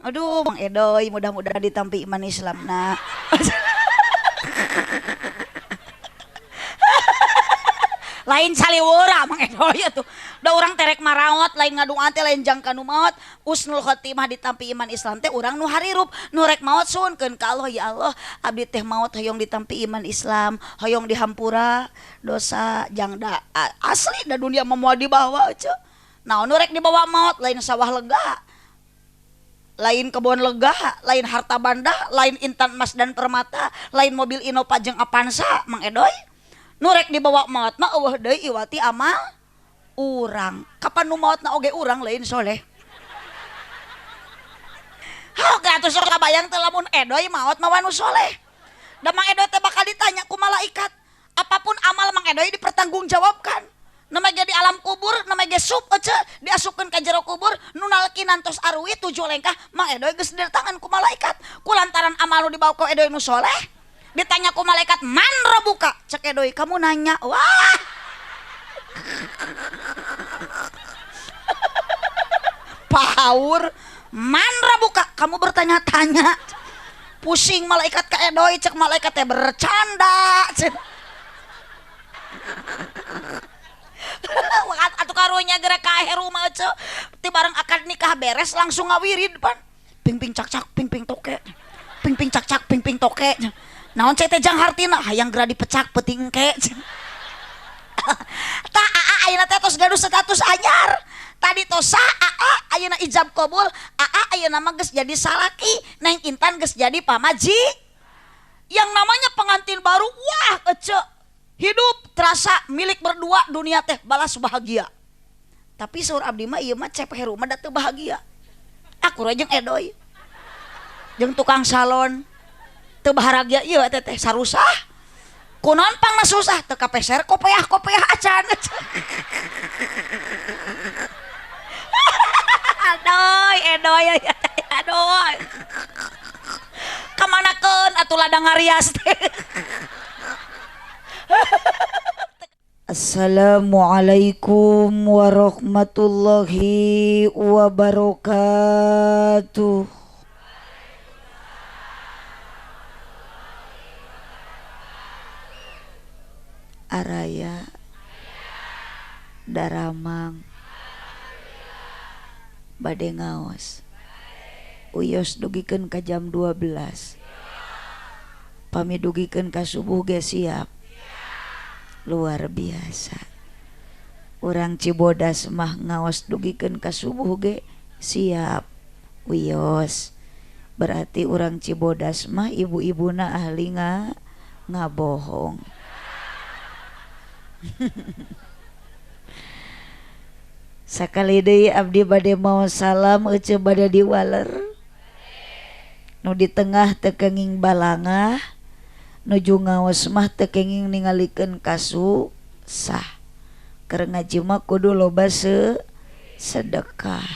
Aduh Bang Edoy mudah-mudahan ditampi iman Islamna. Lain saliwara Mang Edoy atuh. Da urang terek maraot lain ngadungan teh lain jangka nu maot. Husnul khotimah ditampi iman Islam teh urang nu harirup nu rek maot suhunkeun ka Allah, ya Allah abdi teh maot hoyong ditampi iman Islam, hoyong dihampura dosa jang da asli da dunia mah moal dibawa euceu. Naon nu rek dibawa maot lain sawah lega, lain kebon lega, lain harta banda, lain intan emas dan permata, lain mobil Innova jeung Avanza Mang Edoy. Nu rek dibawa maot mah eueuh deui iwati amal urang. Kapan nu maotna oge urang lain soleh. Hok atuh sok kabayang teh lamun Edoy maot mah nu soleh. Da Mang Edoy teh bakal ditanya ku malaikat. Apapun amal Mang Edoy dipertanggungjawabkan. Namanya di alam kubur, namanya ge sup ece diasupkeun ka jero kubur, nu nalkinan tos arwi tujuh lengkah Mang Edoy geus didatangan ku malaikat. Ku lantaran amal nu dibawa ku Edoy nu soleh, ditanya ku malaikat, "Man robuka?" Cek Edoy, "Kamu nanya." Wah. Paur, "Man robuka?" Kamu bertanya-tanya. Pusing malaikat ka Edoy, cek malaikat teh bercanda. Cek. Atuh karunya geura ka akhir rumah ece. Ti bareng akad nikah beres langsung ngawirid pan. Ping-ping cak-cak, ping-ping toke. Ping-ping cak-cak, ping-ping toke. Naon cek teh jang hartina hayang geura dipecak peuting engke. Tah aa ayeuna teh tos gaduh status anyar. Tadi tos sah aa ayeuna ijab kabul, aa ayeuna mah geus jadi salaki, Neng Intan geus jadi pamaji. Yang namanya pengantin baru, wah ece. Hidup terasa milik berdua, dunia teh balas bahagia. Tapi saur abdi mah ieu mah cep heru mah da teu bahagia. Aku jeung Edoy. Jeung tukang salon teu bahagia ieu teh teh sarusah. Kunaon pangna susah teu kapeser kopeah-kopeah acan. Aduh, Edoy aduh. Kamanakeun atuh ladang ngarias teh. Assalamualaikum warahmatullahi wabarakatuh. Araya daramang bade ngaos uyos dugikeun ka jam 12 pami dugikeun ka subuh ge siap. Luar biasa. Urang Cibodas mah ngaos dugikeun ka subuh ge siap uyos. Berarti urang Cibodas mah ibu-ibuna ahli ngabohong. Sakali deui abdi bade maos salam ece bade diwaler. Nu di tengah teu kenging balangah, nuju ngaos mah teu kenging ningalikeun kasusah. Keur ngaji mah kudu loba sedekah.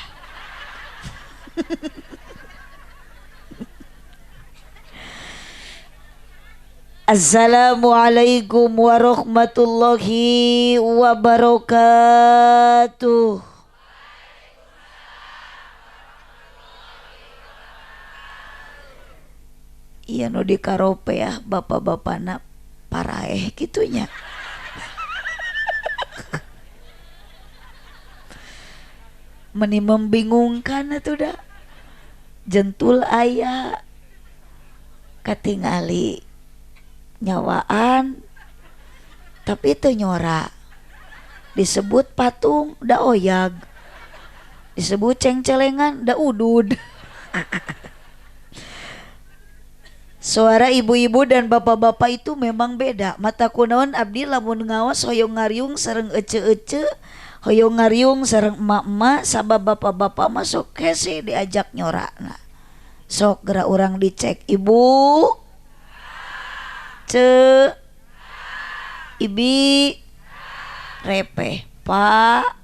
Assalamualaikum warahmatullahi wabarakatuh. Iya nu di karope ya bapak-bapana paraeh gitunya. Meni membingungkan atuh da. Jentul aya katingali nyawaan tapi teu nyora. Disebut patung da oyag. Disebut cengcelengan da udud. Suara ibu-ibu dan bapak-bapak itu memang beda. Mata kunaon abdi lamun ngaos hoyong ngariung sareng ece-ece, hoyong ngariung sareng emak-emak, sabab bapak-bapak masuk hese diajak nyorana. Sok geura urang dicek ibu, ce, ibi, repeh, pak.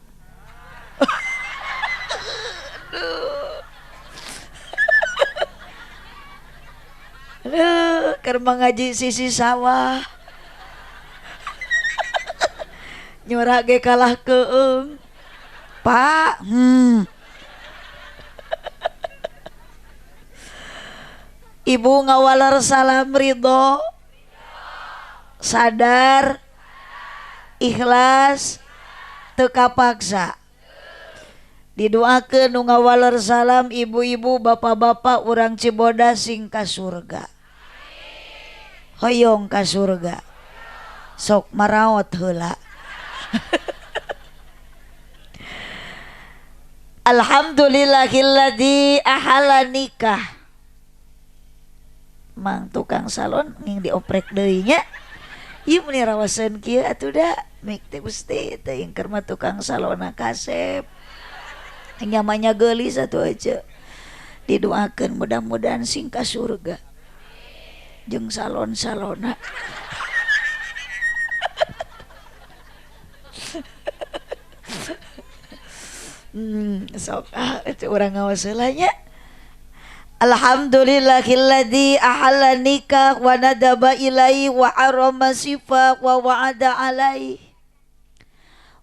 Aduh, keur ngaji sisi sawah. Nyora ge kalah keung. Pak, Ibu ngawaler salam ridho, sadar, ikhlas, teu kapaksa. Didoakeun nu ngawaler salam ibu-ibu, bapak-bapak urang Cibodas sing ka surga. Hoyong ka surga. Sok maraot heula. Alhamdulillahilladzi ahala nikah. Mang tukang salon nging dioprek deui nya. Ieu meuni rawaseun kieu atuh da mik teh Gusti teh ingker mah tukang salonna kasep. Nyamanya geulis atuh aja. Didoakeun mudah-mudahan sing ka surga. Jeung salon-salonna. Sok ah itu urang ngaos heula nya. Alhamdulillahilladzi ahalla nikah wa nadaba ilaihi wa harrama sifah wa wa'ada alaihi.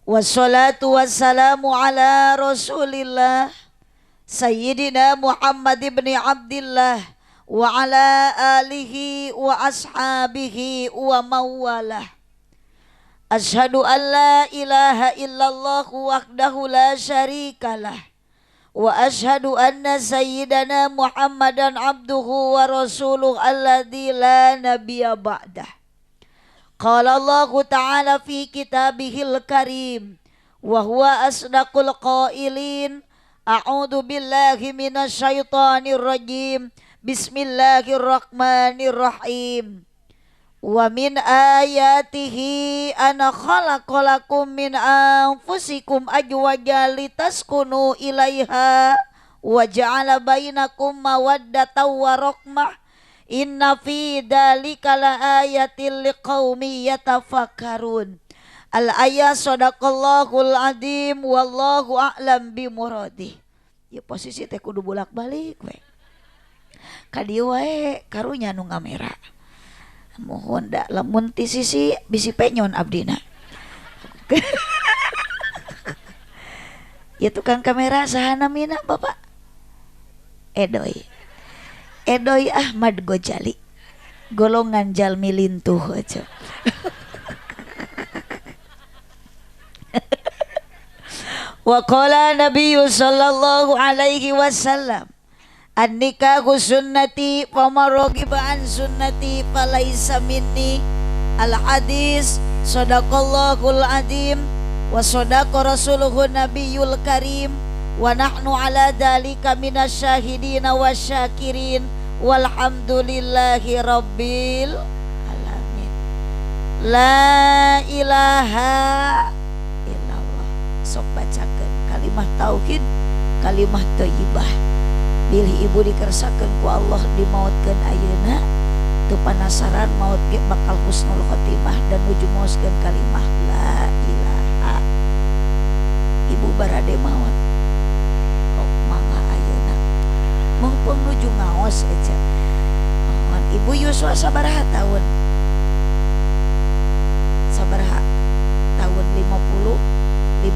Wassalatu wassalamu ala Rasulillah Sayyidina Muhammad ibn Abdillah wa ala alihi wa ashabihi wa mawalah. Asyhadu an la ilaha illallah wahdahu la syarikalah wa asyhadu anna sayyidana Muhammadan abduhu wa rasuluhu alladzi la nabiyya ba'dah. Qala Allahu ta'ala fi kitabihil karim wa huwa asdaqul qailin. A'udzu billahi minasyaitonir rajim. Bismillahirrahmanirrahim. Wa min ayatihi an khalaqalakum min anfusikum azwajan litaskunu ilaiha wa ja'ala bainakum mawaddatan wa rahmah. Inna fi dzalika laayatil liqaumin yatafakkarun. Al ayat sadaqallahul azim wallahu a'lam bimuradi. Ya posisi teh kudu bolak-balik we. Ka dieu wae karunya nu ngamera. Mohon da lamun ti sisi bisi penyon abdina. Ya tukang kamera saha namina Bapak? Edoy. Edoy Ahmad Gojali. Golongan jalmi lintuh aja. Wa qala Nabiyyu sallallahu alaihi wasallam, an-nikahu sunnati faman raghiba an sunnati falaisa minni. Al-hadis sadaqallahul azim wa sadaqa rasuluhu nabiyul karim wa nahnu ala dzalika minasyahidina wasyakirin walhamdulillahi rabbil alamin. La ilaha illallah. Sok bacakeun kalimah tauhid, kalimah thayyibah. Bilih ibu dikersakeun ku Allah dimautkeun ayeuna teu panasaran maut ge bakal husnul khotimah dan nuju maoskeun kalimah la ilaha. Ibu barade maot. Oh, mangga ayeuna mumpung nuju ngaos aja. Mohon ibu yuswa sabaraha tahun? Sabaraha tahun? 50 53.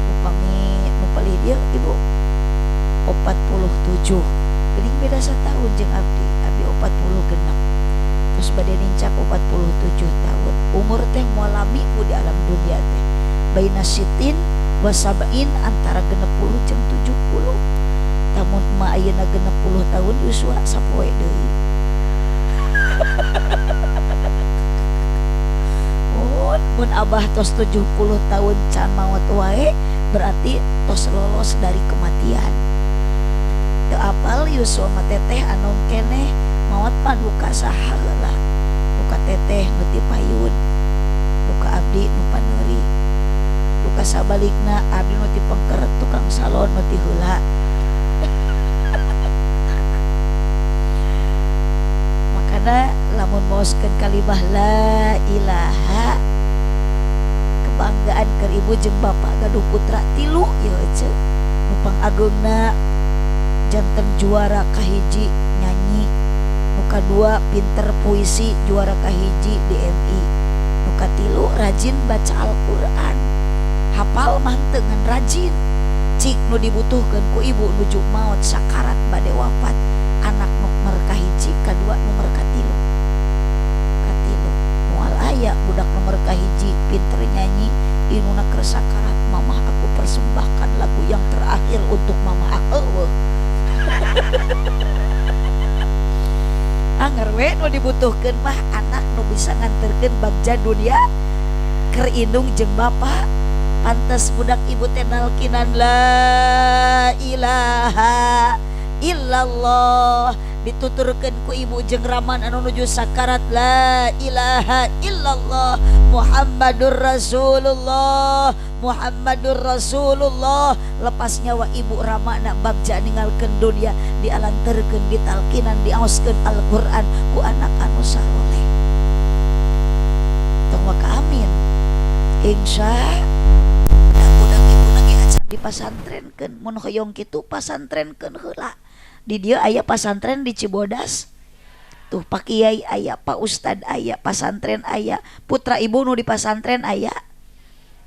Upami nu palih dieu ibu 47. Geuning beda satahun jeung abdi. Abdi 40 genep. Terus bade nincak 47 tahun. Umur teh moal lami bu di alam dunia teh. Baina sitin wa sab'in, antara 60 jeung 70. Tamun mah ayeuna 60 tahun yuswa sapoe deui. Mun abah tos 70 tahun can maot wae berarti tos lolos dari kematian. Teu apal yuswa mah teteh anu keneh maot mah duka saha heula. Duka teteh nu ti payun, duka abdi nu paneuri, duka sabalikna abdi nu ti pengker tukang salon nu ti heula. Makana lamun maoskeun kalimah la ilaha, kebanggaan keur ibu jeung bapak gaduh putra tilu ieu ce. Nu pangageungna janten juara kahiji nyanyi, nu kadua pinter puisi juara kahiji DMI, nu katilu rajin baca Al-Qur'an, hafal mah teu ngan rajin. Cik nu dibutuhkeun ku ibu nuju maot sakarat bade wafat, anak nu merkat Budak nomor kahiji pinter nyanyi, inuna keur sakarat, mamah aku persembahkan lagu yang terakhir untuk mama aku. Anger we nu dibutuhkeun mah anak nu bisa nganterkeun bagja dunia keur indung jeung bapa. Pantes budak ibu teh nalkinan la ilaha illallah, dituturkeun ku ibu jeung raman anu nuju sakarat la ilaha illallah Muhammadur Rasulullah, Muhammadur Rasulullah. Lepas nyawa ibu ramana bagja ninggalkeun dunia, dialanterkeun, ditalkinan, diaoskeun Al-Qur'an ku anak anu saroleh. Tong waka amin. Insya budak ibu lagi acan dipasantrenkeun, mun hoyong kitu pasantrenkeun heula. Di dieu aya pasantren di Cibodas. Tuh Pak Kiai aya, Pak Ustad aya, pasantren aya, putra ibu nu di pasantren aya.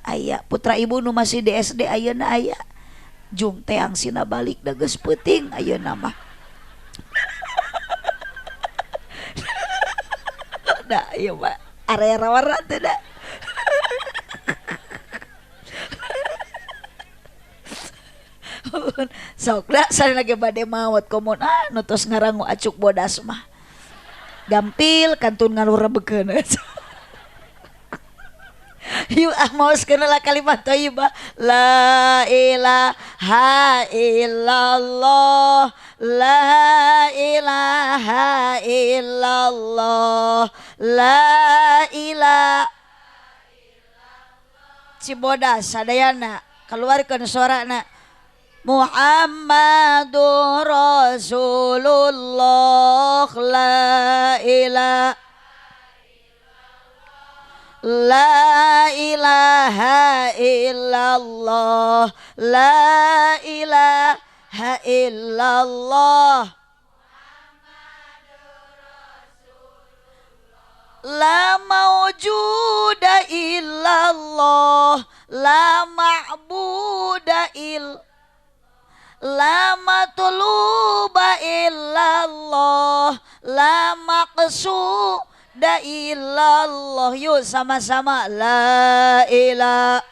Aya, putra ibu nu masih di SD ayeuna aya. Jung teang sina balik da geus peuting ayeuna mah. Da ieu mah area rawara teh da. Sok da sareng lagi bade maot komun ah nu tos ngarangu acuk bodas mah. Gampil kantun ngalurebekeun. Yuk ah maoskeun lah kalimat thayyibah la ilaha illallah, la ilaha illallah, la ilaha. Cibodas sadayana keluarkeun suarana Muhammadur Rasulullah, la ilaha la ilaha illallah, la ilaha illallah, la maujuda illallah, la ma'buda illallah, la matluba illallah, la maqsuda illallah. Yuk sama-sama la ilaha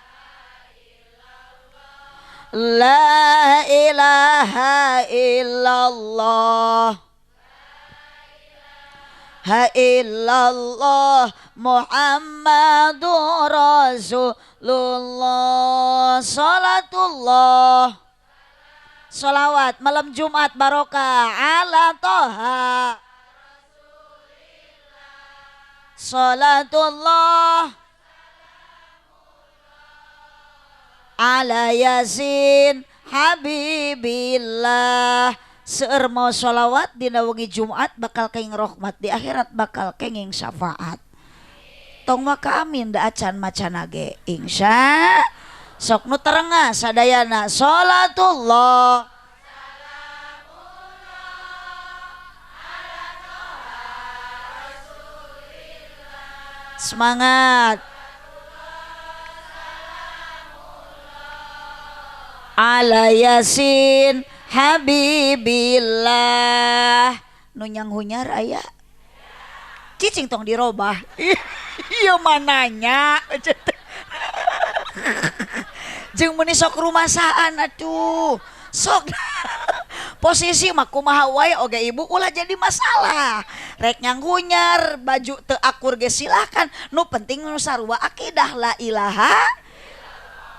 la ilaha illallah ha illallah Muhammadur Rasulullah. Salatullah, solawat malam Jumat barokah ala toha, salatullah ala yasin habibillah. Seueur mau solawat dina wengi Jumat bakal kenging rahmat, di akhirat bakal kenging syafaat. Tong waka amin da acan macana ge insya. Sok nu terengah sadayana salatullah semangat ala yasin habibillah. Nu nyanghunyar aya cicing tong dirobah. Ieu mananya jeung meuni sok rumasaan atuh sok posisi mah kumaha wae oge ibu ulah jadi masalah. Rek nyanghunyar baju teu akur ge silakan, nu penting nu sarua akidah la ilaha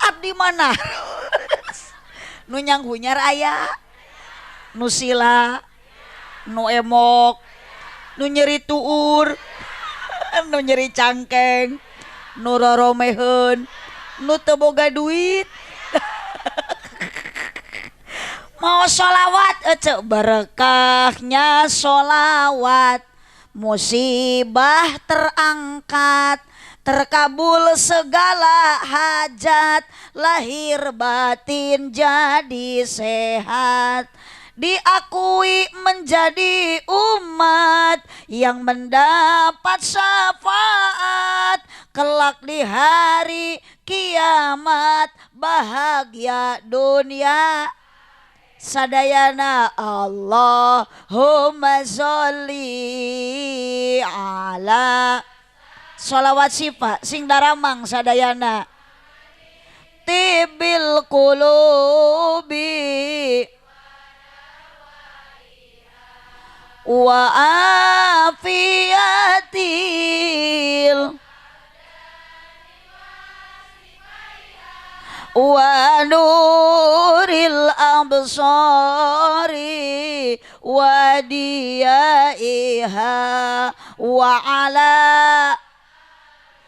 abdi mana. Nu nyanghunyar aya, nu sila, nu emok, nu nyeri tuur, nu nyeri cangkeng, nu roromeheun, nu teu boga duit. Mau sholawat ece berkahnya sholawat, musibah terangkat, terkabul segala hajat, lahir batin jadi sehat, diakui menjadi umat yang mendapat syafaat kelak di hari kiamat, bahagia dunia sadayana. Allahumma sholli ala Sholawat syifa sing daramang sadayana. Tibil qulubi wa afiyatil wa nuril absari wa diyaiha wa ala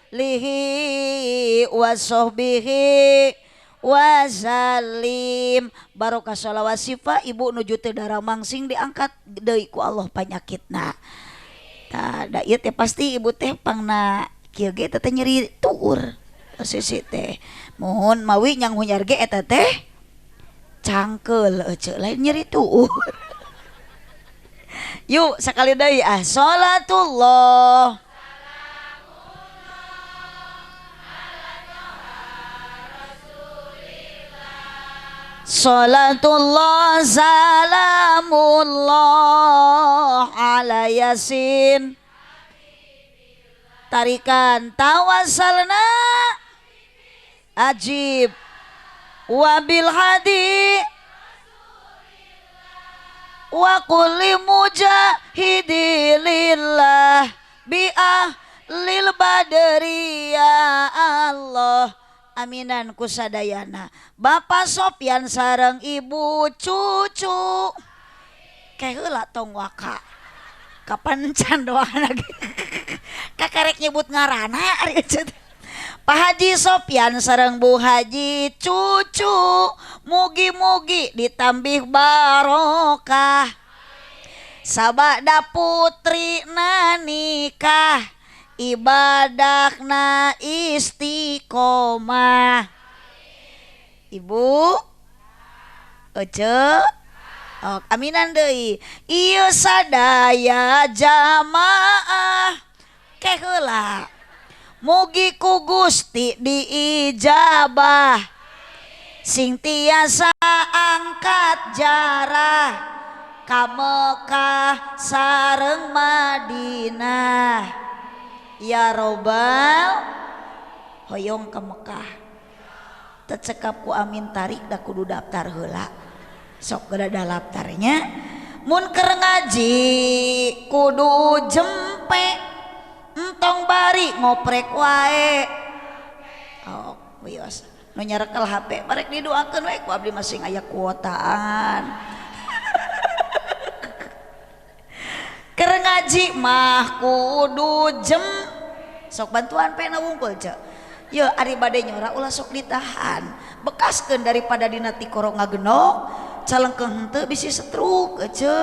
lihi wa sahbihi wa salim. Barokah sholawat syifa ibu nuju teu daramang sing diangkat deui ku Allah panyakitna. Tah da ieu teh pasti ibu teh pangna kieu ge teh nyeri tuur posisi teh. Mohon mawi nyang hunyar ge eta teh cangkeul ece lain nyeri tuur. Yuk sakali deui ah salatullah salatullah salamullah ala yasin. Tarikan tawassalna ajib wabil hadi wa kulli mujahidi lillah bi ahlil badri ya Allah. Aminan kusadayana. Bapak Sopyan sareng ibu cucu keheula tong waka kapan can doana kakarek nyebut ngaranna ari eceut. Pak Haji Sopyan sareng Bu Haji cucu mugi-mugi ditambih barokah sabada putrina nikah ibadahna istiqomah. Ibu ece oh, aminan deui ieu sadaya jamaah keheula mugi ku Gusti diijabah sing tiasa angkat jarah ka Mekah sareng Madinah. Ya robbal hoyong ke Mekah tecekap ku amin tarik da kudu daftar heula sok geura daftarnya mun keur ngaji kudu jempe entong bari ngoprek wae. Oh wios nu nyarekel HP barek didoakeun we ku abdi masing aya kuotaan. Keur ngaji mah kudu jem sok bantuan pena wungkul ce. Ye ari bade nyora ulah sok ditahan. Bekaskeun daripada dina tikoro ngagenok, calengkeun henteu bisi setruk ce.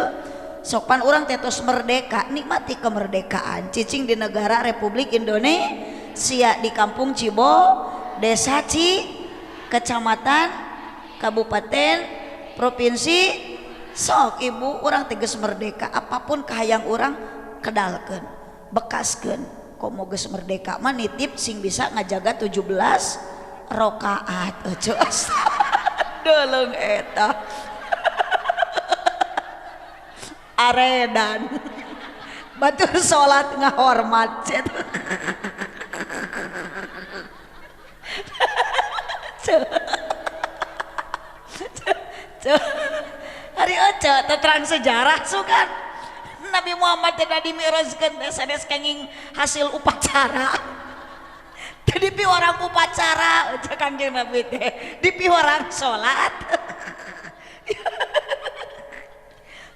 Sok pan urang teh tos merdeka, nikmati kemerdekaan. Cicing di negara Republik Indonesia di kampung Cibo, Desa Ci, Kecamatan, Kabupaten, Provinsi. Sok ibu orang tegas merdeka apapun kahayang orang kedalkeun bekaskeun komo geus merdeka mah nitip sing bisa ngajaga 17 rakaat eueuh deuleung eta aredan batur salat ngahormat cet hari ece terang sejarah sugan Nabi Muhammad tidak dimirazkeun teh sanes kenging hasil upacara. Teu dipiwarang upacara ece Kangjeng Nabi teh dipiwarang salat.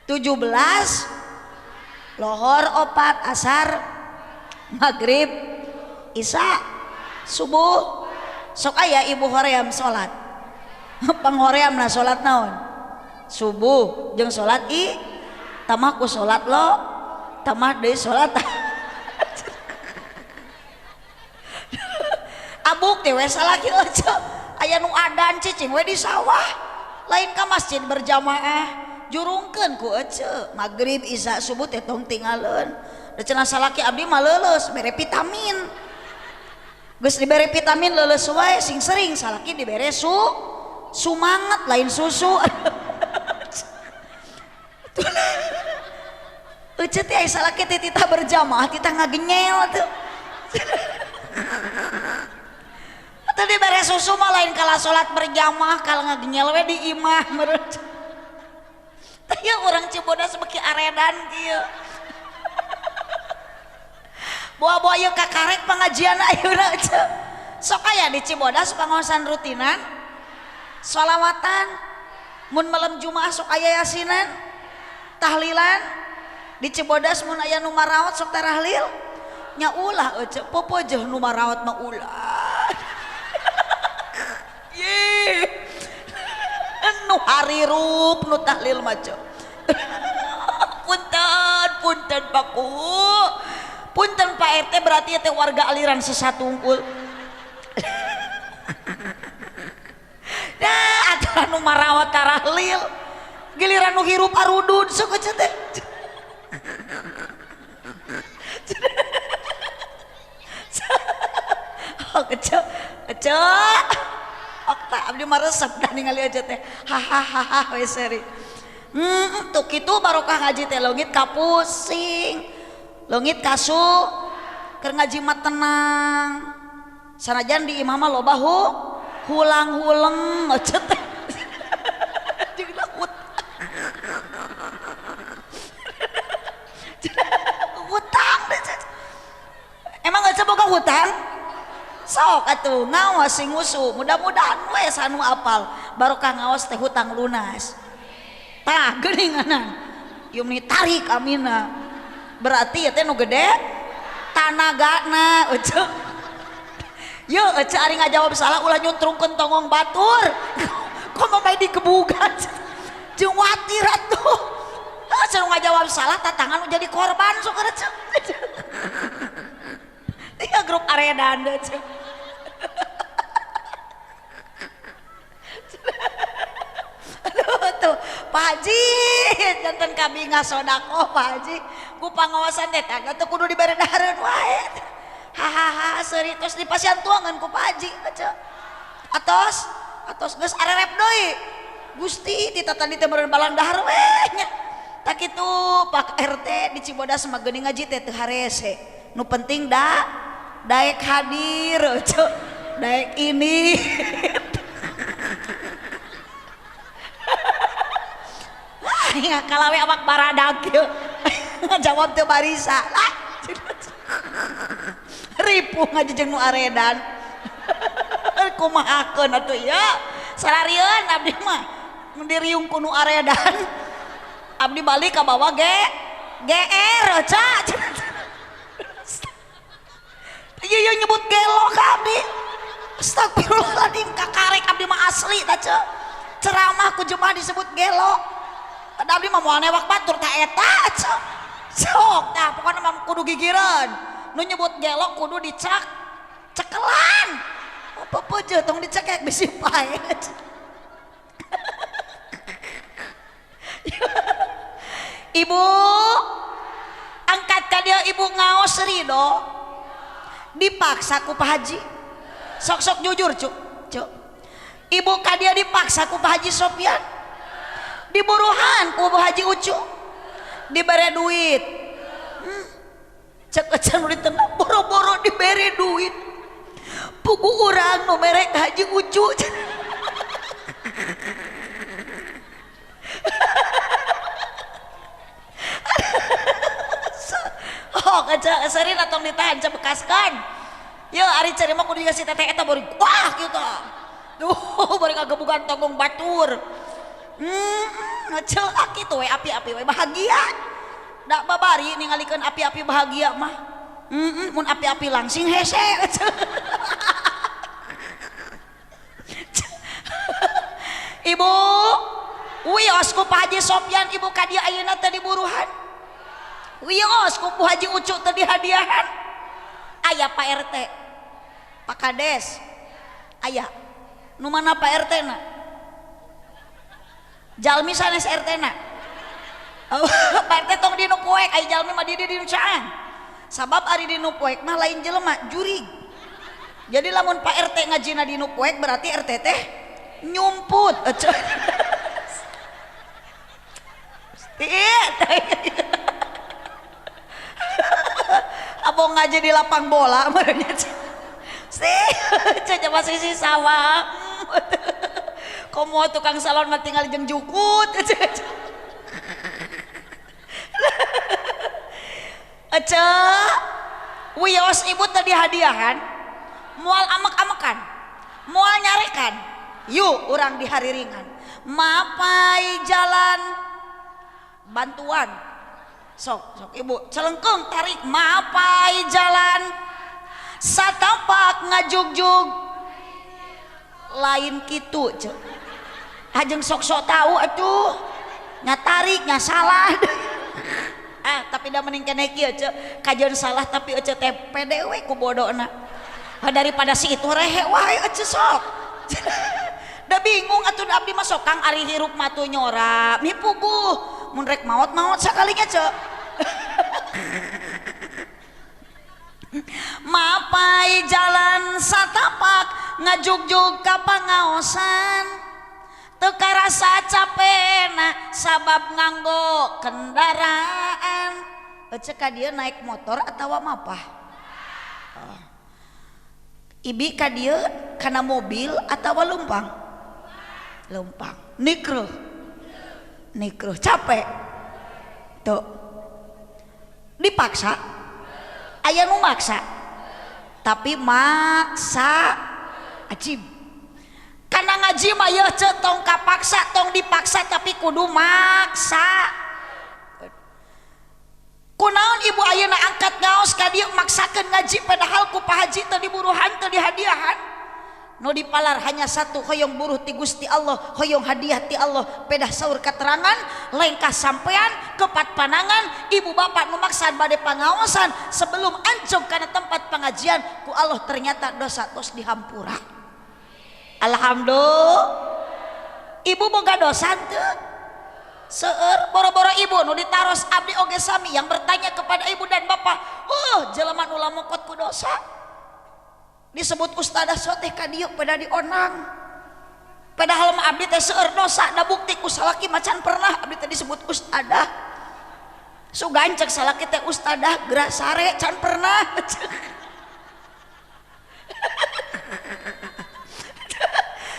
17 lohor 4 asar maghrib isya subuh sok aya ibu hoream salat. Panghoreamna salat naon? Subuh jeung salat i tamah ku salat lo tamah deui salat abuk teh we salaki ece aya nu adan cicing we di sawah lain ka masjid berjamaah jurungkeun ku ece magrib isya subuh teh tong tingaleun da cenah salaki abdi mah leuleus bere vitamin geus dibere vitamin leuleus wae sing sering salaki dibere su sumanget lain susu. Ece teh aya salaki teh titah berjamaah titah ngagenyel tuh. Atuh dibere susu mah lain kala salat berjamaah kala ngagenyel we di imah meureun. Tah ieu urang Cibodas beuki aredan kieu. Boa-boa ieu kakarek pengajian ayeuna ce. Sok aya di Cibodas pangaosan rutinan sholawatan, mun malam Jumaah sok aya yasinan, tahlilan. Di Cibodas mun aya nu maraot sok tarahlil nya ulah ece popojoh nu maraot mah ulah. Ye. Nu harirup nu tahlil mah ce. Punten, punten Paku. Punten Pak RT berarti teh warga aliran sesat unggul. Dah atuh nu maraot tarahlil. Giliran nu hirup arudud sok ece teh. Oh, kecil, kecil. Okta abdi mah resep dah ningali aja teh. Hahaha we seri. Tuh kitu barokah ngaji teh leungit kapusing. Leungit kasu keur ngaji mah tenang. Sanajan di imah mah loba hulang-huleng ece teh. Jeung hutang. Emang ece boga hutang? Sok atuh ngaos sing ngusu, mudah-mudahan we sanu apal barokah ngaos teh hutang lunas. Tah geuninganan ieu meni tarik amina. Berarti ieu teh nu gede tanagana ece. Yeuh ece ari ngajawab salah ulah nyuntrungkeun tongong batur. Komo bae digebugan. Jeung watir atuh. Heuh ngajawab salah tatangan nu jadi korban sok ece. Iya grup aredan deh. Aduh tuh Pak Haji janten kami ngasodakoh Pak Haji ku pangawasan teh teh kudu dibere dahareun wae. Hahaha seuri tos dipasihan tuangan ku Pak Haji ece. Atos atos geus arerep deui. Gusti ti tatandi teh meureun balang dahar we nya. Tak kitu Pak RT di Cibodas mah geuning ngaji teh teu harese. Nu penting da daek hadir ece, daek ini. Wah, kalawe awak baradag kieu. Ngajawab teu barisa. Lah. Ripuh ngaji jeung nu aredan. Kumahakeun atuh ieu? Sararieun abdi mah mun diriung ku nu aredan. Abdi balik ka bawa GR ece. Iya nyebut gelo ka abdi. Astagfirullahaladzim kakarek abdi mah asli ta ce. Ceramah ku jemaah disebut gelo. Ada abdi mah moal newak batur ta eta ce. Sok tah pokona mah kudu gigireun. Nu nyebut gelo kudu dicak cekelan. Apa peujeuh tong dicekek bisi pae. Ibu angkat ka dieu ibu ngaos ridho. Dipaksa ku Pak Haji. Sok-sok jujur cuk, cuk. Ibu kadia dipaksa ku Pak Haji Sopyan. Diburuhan ku Bu Haji Ucu. Dibere duit. Cek ecen nu di tengah boro-boro dibere duit. Pugu urang nu mere ka Haji Ucu. Oh, kaca seri atong ditahan cebekaskan. Yo ari ceri mah kudu dikasih teteh eta bari wah kitu. Duh, bari kagebugan tongong batur. Ngecel kitu we api-api we bahagia. Da babari ningalikeun api-api bahagia mah. Mun api-api langsing hese. Ibu, wios ku Pak Haji Sopyan ibu ka dieu ayeuna teh diburuhan. Wios ku Bu Haji Ucu teh dihadiahan. Aya Pak RT, Pak Kades, aya. Nu mana Pak RT na? Jalmi sanes RT na. Pak RT tong di nu poek, aya jalmi mah di nu caang. Sabab ari di nu poek mah lain jelema, jurig. Jadi lamun Pak RT ngajina di nu poek berarti RT teh nyumput. Kobong ngaji di lapang bola meureunnya. Sih, cek masih si sawah. Komo tukang salon mah tinggal jeung jukut. Ece, wios ibu tadi hadiahan, moal amek-amekan, moal nyarekan. Yuk urang di hari ringan. Mapai jalan bantuan. Sok, sok ibu celengkung tarik mapai jalan. Satapak ngajugjug lain kitu cek. Ajeng sok-sok tahu atuh. Nyatarik nya salah. Ah, tapi da mending keneh kieu cek. Kajeun salah tapi ece teh pede we ku bodona. Daripada si itu rehe wae ece sok. Da bingung atuh abdi mah sok Kang ari hirup mah tuh nyora mipuguh. Mun rek maot-maot sakalinya cek. Mapai jalan satapak ngajugjug ka pangaosan. Teu karasa capena sabab nganggo kendaraan. Ece ka dieu naik motor atawa mapah? Oh. Ibi ka dieu kana mobil atawa lumpang? Lumpang. Nikruh. Nikruh capek. Tuh. Dipaksa. Aya nu maksa. Tapi maksa ajib. Karena ngaji mah yeuh ceu tong kapaksa, tong dipaksa tapi kudu maksa. Kunaon ibu ayeuna angkat ngaos ka dieu maksakeun ngaji padahal ku Pak Haji teu diburuhan teu dihadiahan. Nu dipalar hanya satu, hoyong buruh ti Gusti Allah, hoyong hadiah ti Allah. Pedah saur keterangan, lengkah sampean, kepat panangan, ibu bapak nu maksa bade pangaosan sebelum ancung kana tempat pengajian ku Allah ternyata dosa tos dihampura. Alhamdulillah. Ibu boga dosa teu? Seueur boro-boro ibu nu ditaros abdi oge sami yang bertanya kepada ibu dan bapak, jelema nu lamokot ku dosa. Disebut ustadzah soteh ka dieu pada dionang. Padahal mah abdi teh seueur dosa, da bukti ku salaki macan pernah abdi teh disebut ustadzah. Sugan cek salaki teh ustadzah geura sare can pernah.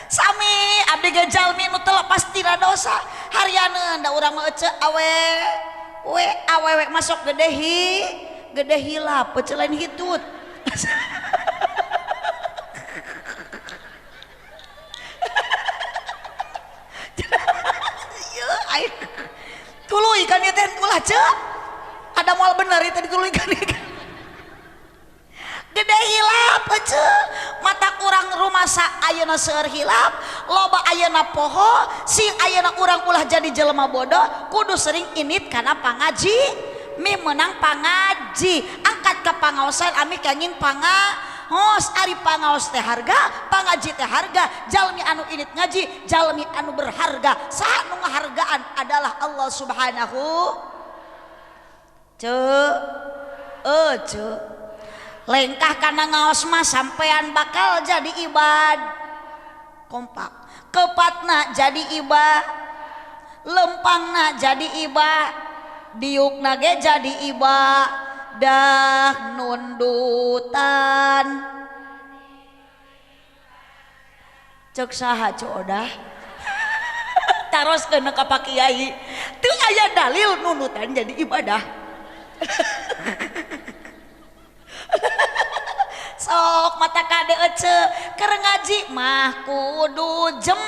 Sami abdi ge jalmi nu teu lepas tina dosa. Harianeun da urang mah ece awe we awewe masuk gede hi gede hilap ece lain hitut. Tuluy kan ieu teh ulah ceu. Ada moal bener ieu teh dituluykeun. Gede hilap ece. Mata kurang rumasa ayeuna seueur hilap, loba ayeuna poho, sing ayeuna urang ulah jadi jelema bodoh, kudu sering init kana pangaji, mi meunang pangaji. Angkat ka pangaosan ami kanging pangaos, ari pangaos teh harga, pangaji teh harga, jalmi anu init ngaji, jalmi anu berharga. Saha nu ngahargaan adalah Allah Subhanahu ce ce. Lengkah kana ngaos mah sampean bakal jadi ibad kompak, kepatna jadi ibad, lempangna jadi ibad, diukna ge jadi ibadah nundutan. Cek saha ceu odah? Taroskeun ka Pak Kiai, teu aya dalil nundutan jadi ibadah. Sok mata kade ece keur ngaji mah kudu jem,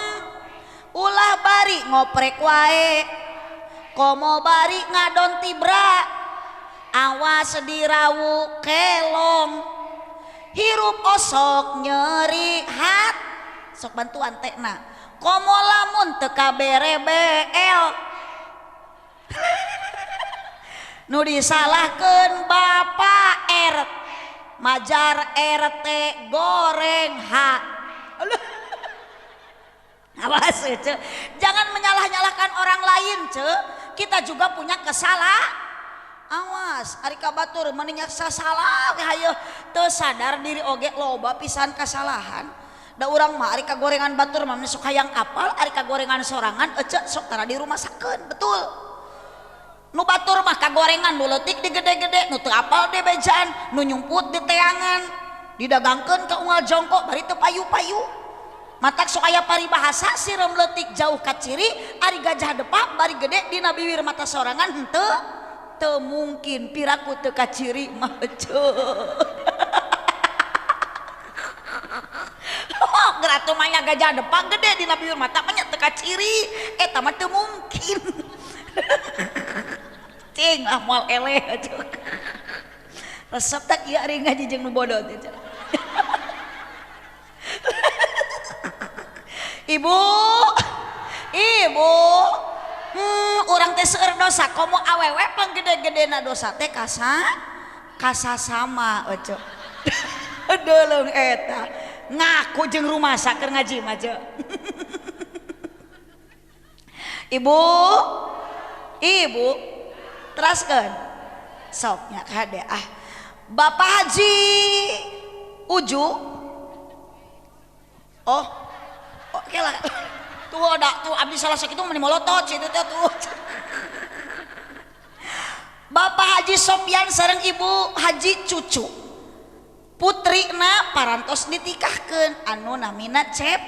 ulah bari ngoprek wae, komo bari ngadon tibra, awas dirawu kelong, hirup osok nyeri hat, sok bantuan tekna, komo lamun teu kabere BL. Nu disalahkeun Bapak RT, majar RT goreng H. Awas ce, jangan menyalah-nyalahkan orang lain ce. Kita juga punya kesalahan. Awas, ari ka batur mending sasalah we hayo teu sadar diri oge loba pisan kasalahan. Da urang mah ari ka gorengan batur mah sok hayang apal, ari ka gorengan sorangan ece sok tara di rumah sakeun, betul. Nu batur mah ka Gorengan nu leutik di gede-gede, nu teu apal di bejaan, nu nyumput di teangan, didagangkeun ka unggal jongkok bari teu payu-payu. Matak sok aya paribahasa sireum leutik jauh ka ciri, ari gajah depak bari gede dina biwir mata sorangan henteu teu mungkin piraku teu kaciri mah ceu. Oh, geratu mah nya gajah depak gede dina biwir mata mah nya teu kaciri, eta mah teu mungkin. Cing ah moal eleh ceu. Resep tak ieu ari ngaji jeung nu bodoh teh. Ibu, ibu, urang teh seueur dosa komo awewe panggede-gedena dosa teh kasasama euceu. Deuleuh eta ngaku jeung rumasa keur ngaji mah ceu. Ibu, ibu, teraskeun. Sok nya kade ah. Bapak Haji Uju. Oh, oke lah. Tuh ada tuh abdi salah sakitu meni molotot situ teh tuh. Bapak Haji Sopyan sareng Ibu Haji Cucu. Putrina parantos ditikahkeun anu namina Cep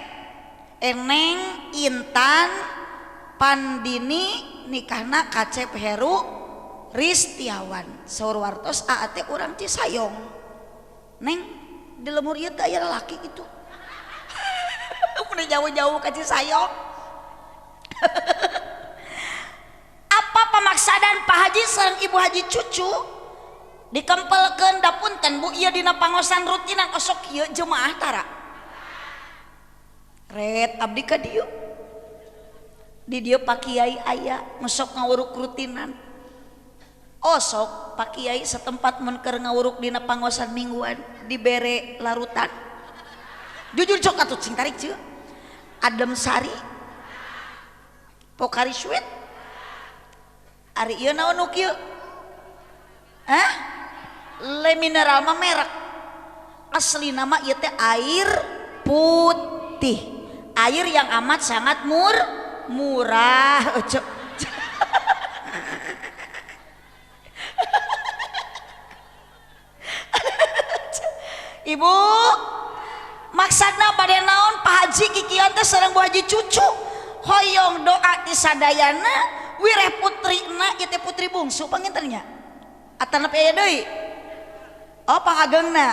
Eneng Intan Pandini nikahna ka Cep Heru Ristiawan. Saur wartos aa teh urang Cisayong. Neng di lemur ieu teh aya lalaki kitu. Udah jauh-jauh ke Cisayong. Apa pamaksadan Pak Haji sareng Ibu Haji Cucu dikempelkeun da punten Bu ieu dina pangosan rutinan osok ieu jemaah tara. Ret abdi ka dieu. Di dieu Pak Kiai aya mesok ngawuruk rutinan. Osok Pak Kiai setempat mun keur ngawuruk dina pangosan mingguan dibere larutan. Jujur cok atuh cing tarik ceu. Adem Sari, Pokari Sweet, ari ieu naon nu kieu? Hah? Le mineral mah merek. Asli nama ieu teh air putih. Air yang amat sangat murah. Cok. Ibu, maksudna bade naon Pak Haji kikian teh sareng Bu Haji Cucu hoyong doa ti sadayana wireh putrina ieu teh putri bungsu panginten nya atanep aya deui. Oh pangageungna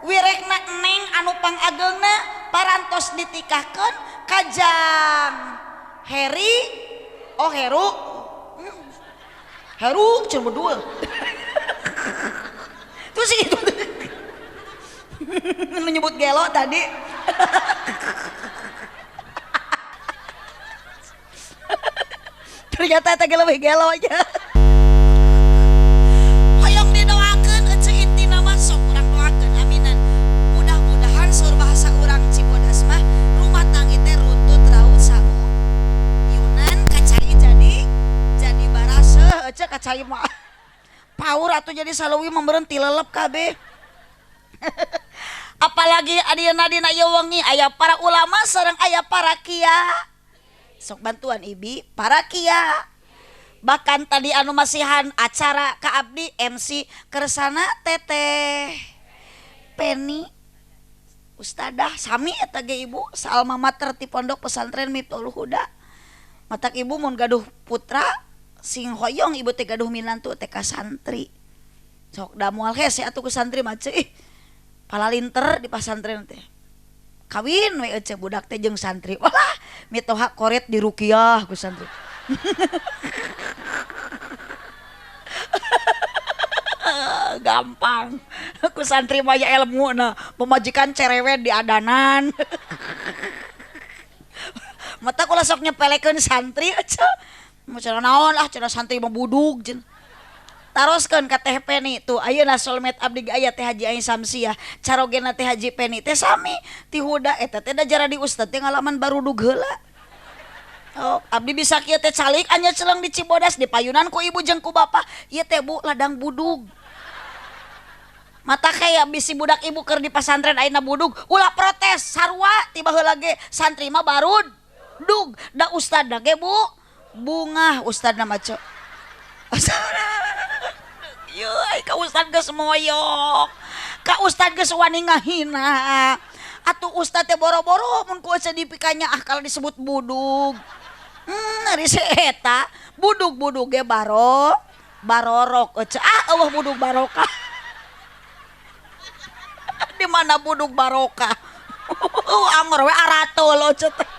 wirekna neng anu pangageungna parantos ditikahkeun kajang Heri, oh Heru, Heru cuma berdua tuh sih itu menyebut gelo tadi. Ternyata eta lebih gelo aja. Hoyong didoakeun ece intina mah sok urang doakeun aminan. Mudah-mudahan saur bahasa urang Cibodas mah rumah tangga teh runtut raut sau. Yunan kacai jadi baraseuh ece kacai mah. Paur atuh jadi saleuwi mah meureun tilelep kabeh. Apalagi ayeuna dina ieu wengi aya para ulama sareng aya para kiai. Sok bantuan ibi para kiai. Bahkan tadi anu masihan acara ka abdi MC kersana teteh Penny Ustadah sami eta ge ibu salma mater ti pondok pesantren Miftahul Huda. Matak ibu mun gaduh putra sing hoyong ibu teh gaduh minantu teh ka santri. Sok da moal hese atuh ku santri mah ceu ih. Palalinter di pasantren teh. Kawin we ece budak teh jeung santri. Walah, mitoha koret di rukiah ku santri. Gampang. Ku santri mah aya elmuna, pemajikan cerewet di adanan. Mata kula sok nyepelekeun santri ece. Mun cenah naon lah cenah santri mah budug cenah. Taroskeun ka Teh Peni tuh ayeuna soulmate abdi ge aya Teh Haji Ain Samsiah carogena Teh Haji Peni teh sami ti Huda eta teh da jaradi ustad teh ngalaman barudug heula. Oh, abdi bisa kieu teh calik anya celeng di Cibodas di payunan ku ibu jeung ku bapa ieu teh Bu ladang budug. Mata kayak bisi budak ibu keur di pasantren ayeuna budug ulah protes sarua tiba heula ge santri mah barud dug da ustadna ge Bu bungah ustadna mah ceu. Yeuh ai ka ustad geus moyok. Ka ustad geus wani ngahina. Atuh ustad teh boro-boro mun ku ece dipikanya ah kalau disebut budug. Ari si eta budug-budug ge barorok ece. Ah eueuh budug barokah. Di mana budug barokah? Angor we aratul ece teh.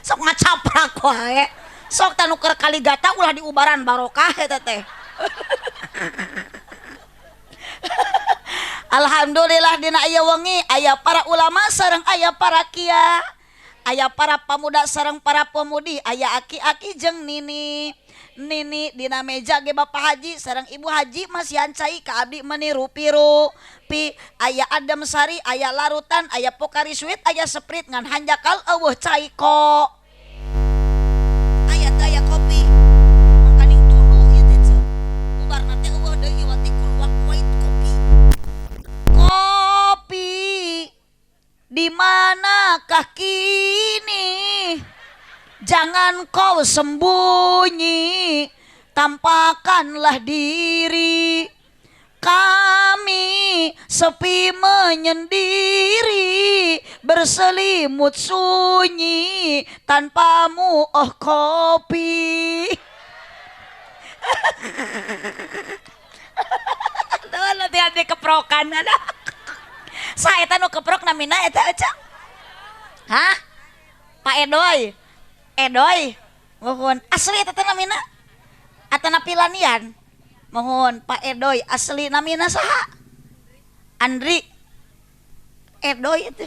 Sok ngacaprak wae. Sok tanu keur kaligata ulah diubaran barokah eta teh. Alhamdulillah dina ieu wengi aya para ulama sareng aya para kia, aya para pamuda sareng para pemudi, aya aki-aki jeung nini. Nini dina meja ge Bapak Haji sareng Ibu Haji masihan cai ka abdi meni rupi-rupi, aya adem sari, aya larutan, aya Pocari Sweat, aya Sprite ngan hanjakal eueuh cai ko. Aya teh aya kopi. Makaning tunduh ieu teh ceu. Ubarna teh eueuh deui ieu teh keluak white kopi. Kopi di manakah kini? Jangan kau sembunyi, tampakkanlah diri. Kami sepi menyendiri, berselimut sunyi, tanpamu oh kopi. Tuh nanti ada keprokan ada. Saya tanu keprok namina eta aja. Hah? Pak Edoy. Edoy, mohon asli eta teh namina atana pilanian. Mohon Pak Edoy asli namina saha? Andri Edoy itu.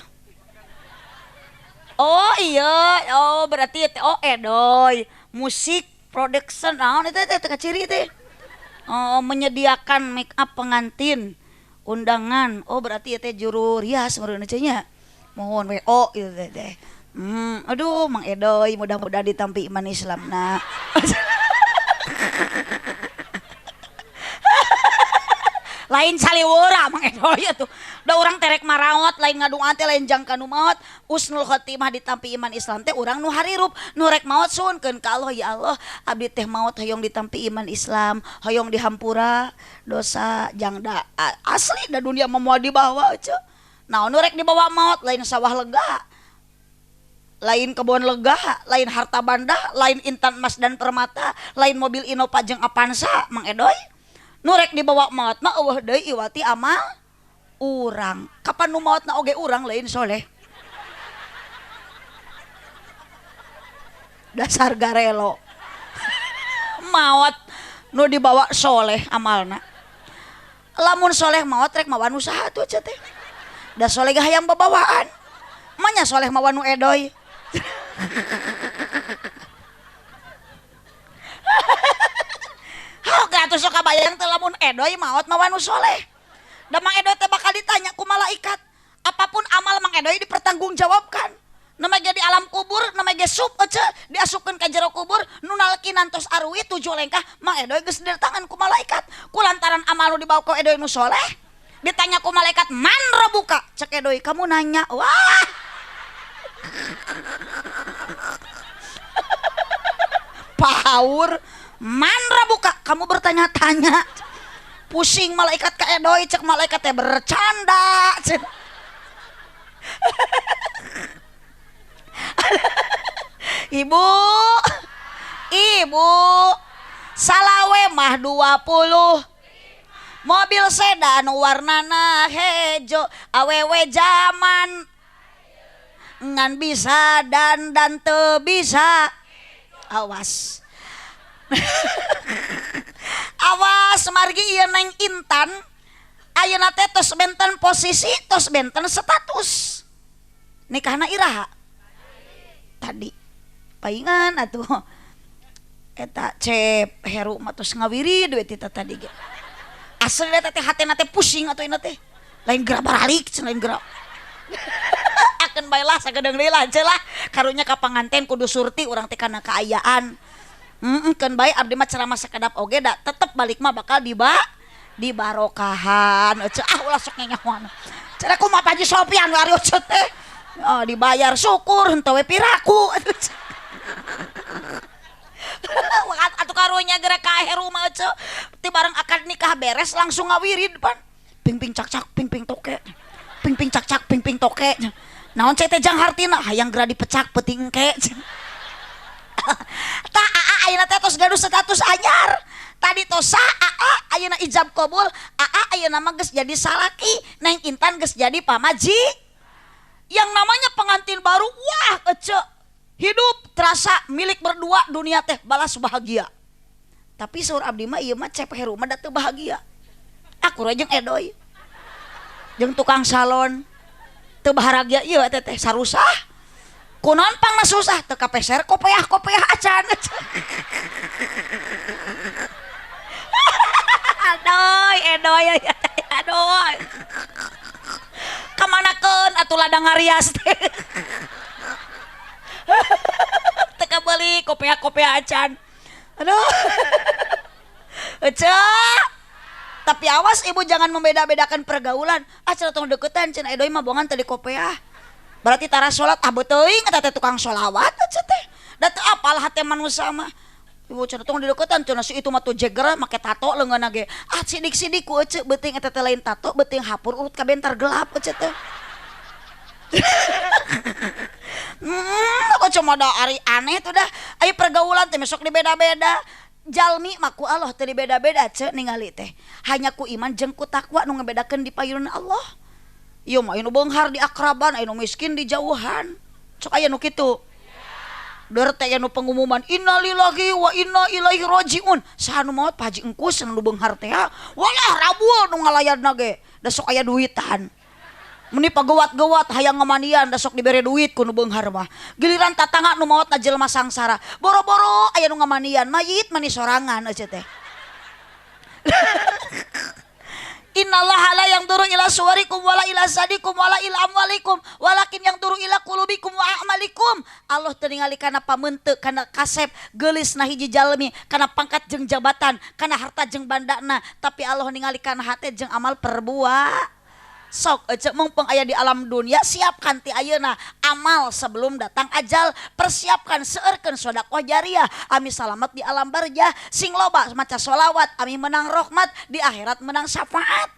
Oh iya, oh berarti itu oh Edoy, musik production naon itu teh ciri teh. Oh menyediakan make up pengantin, undangan. Oh berarti itu juru rias meureun nya. Mohon WO itu teh. Aduh Mang Edoy mudah-mudahan ditampi iman Islamna. Lain saliwara Mang Edoy atuh. Da urang terek maraot, lain ngadung teh lain jangka nu maot. Usnul khotimah ditampi iman Islam teh urang nu harirup, nu rek maot suhunkeun ka Allah, ya Allah, abdi teh maot hoyong ditampi iman Islam, hoyong dihampura dosa jangda asli da dunia mah moal dibawa eueuh. Naon nu rek dibawa maot lain sawah lega. Lain kebun lega, lain harta banda, lain intan emas dan permata, lain mobil Innova jeung Avanza, Mang Edoy. Nu rek dibawa maot mah eueuh deui iwati amal urang. Kapan nu maotna oge urang lain soleh. Dasar garelo. Maot nu dibawa soleh amalna. Lamun soleh maot rek mawa nu saha atuh ece teh. Da soleh ge hayang babawaan. Manya soleh mawa nu Edoy. Hok atuh sok kabayang teh lamun Edoy maot mawa nu soleh. Da Mang Edoy teh bakal ditanya ku malaikat. Apapun amal Mang Edoy dipertanggungjawabkan. Nama ge di alam kubur, nama ge sup ece diasupkeun ka jero kubur, nu nalkinan tos arwi 7 lengkah, Mang Edoy geus didatangan ku malaikat. Ku lantaran amal nu dibawa ku Edoy nu soleh, ditanya ku malaikat, "Man robuka?" Cek Edoy, "Kamu nanya." Wah. Paur, man rabuka, kamu bertanya-tanya. Pusing malaikat ka Edoy, cek malaikat teh bercanda. Ibu, ibu, salawe mah 20. Mobil sedan warnana hejo, awewe zaman ngan bisa dan teu bisa. Awas. Awas margi ieu Neng Intan ayeuna teh tos benten posisi, tos benten status. Nikahna iraha? Tadi. Paingan atuh. Eta Cep Heru mah tos ngawirid we tita tadi ge. Asli eta teh hatena teh pusing atuh ina teh. Lain geura baralik cenah lain geura. Akan bae lah sagedeung deui lah lah karunya ka panganten kudu surti urang teh kana kaayaan. Keun bae abdi mah ceramah sakedap oge da tetep balik mah bakal dibarokahan. Ece ah ulah sok ngenyahoan. Cenah kumaha Pak Haji Sopian ari ece teh. Oh, dibayar syukur henteu we piraku. Atuh karunya geura ka Heru mah ece. Ti bareng akad nikah beres langsung ngawirid pan. Ping ping cak cak ping ping toke. Ping ping cak cak ping ping toke. Naon cek teh jang hartina hayang geura dipecak peuting engke. Tah aa ayeuna teh tos gaduh status anyar. Tadi tos sah aa ayeuna ijab kabul, aa ayeuna mah geus jadi salaki, Neng Intan geus jadi pamaji. Yang namanya pengantin baru, wah ece hidup terasa milik berdua, dunia teh balas bahagia. Tapi saur abdi mah ieu mah cep heru mah da teu bahagia. Aku jeung edoy. Jeung tukang salon teu bahagia ieu teh teh sarusah. Kunaon pangna susah teu kapeser kopeah-kopeah acan. Aduh, edoy aduh. Kamanakeun atuh ladang ngarias teh. Teu kabeuli kopeah-kopeah acan. Aduh. Ece. Tapi awas ibu jangan membeda-bedakan pergaulan. Ah cenah tong deketan cenah edoy mah bongan teu dikopeah. Berarti tara salat ah beuteung eta teh tukang sholawat ece teh. Da teu apal hate manusia mah. Ibu cenah tong dideketan cenah si itu mah tuh jeger make tato leungeunna ge. Ah sidik-sidik ku ece beuteung eta teh lain tato beuteung hapur urut ka bentar gelap ece teh. Kok cuma da ari aneh tuh dah. Ayo pergaulan teh besok dibeda-beda. Jalmi mah ku Allah teh dibeda-beda ce ningali teh. Hanya ku iman jeung ku takwa nu ngebedakeun di payunan Allah. Ieu mah anu beunghar di akraban, anu miskin di jauhan. Sok aya nu kitu. Deur teh anu pengumuman innalillahi wa inna ilaihi rajiun. Saha nu maot Pak Haji Engkus nu beunghar teh. Walah rabul nu ngalayadna ge. Da sok aya duitan. Meni pagewat-gewat hayang ngamanian da sok dibere duit ku nu beunghar mah. Giliran tatangga nu maotna jelema sangsara. Boro-boro aya nu ngamanian, mayit mani sorangan eueuh teh. Innallaha la yanzuru ila suwarikum wala ila sadikum wala ila amwalikum walakin yanzuru ila qulubikum wa a'malikum. Allah teu ningali kana pamenteuk, kana kasep, geulis na hiji jalmi, kana pangkat jeung jabatan, kana harta jeung bandana, tapi Allah ningali kana hate jeung amal perbuatan. Sok ece mungpeng aya di alam dunia, siapkan ti ayeuna amal sebelum datang ajal, persiapkan seueurkeun sedekah jariah ami salamet di alam barjah, sing loba maca sholawat ami menang rahmat di akhirat menang syafaat.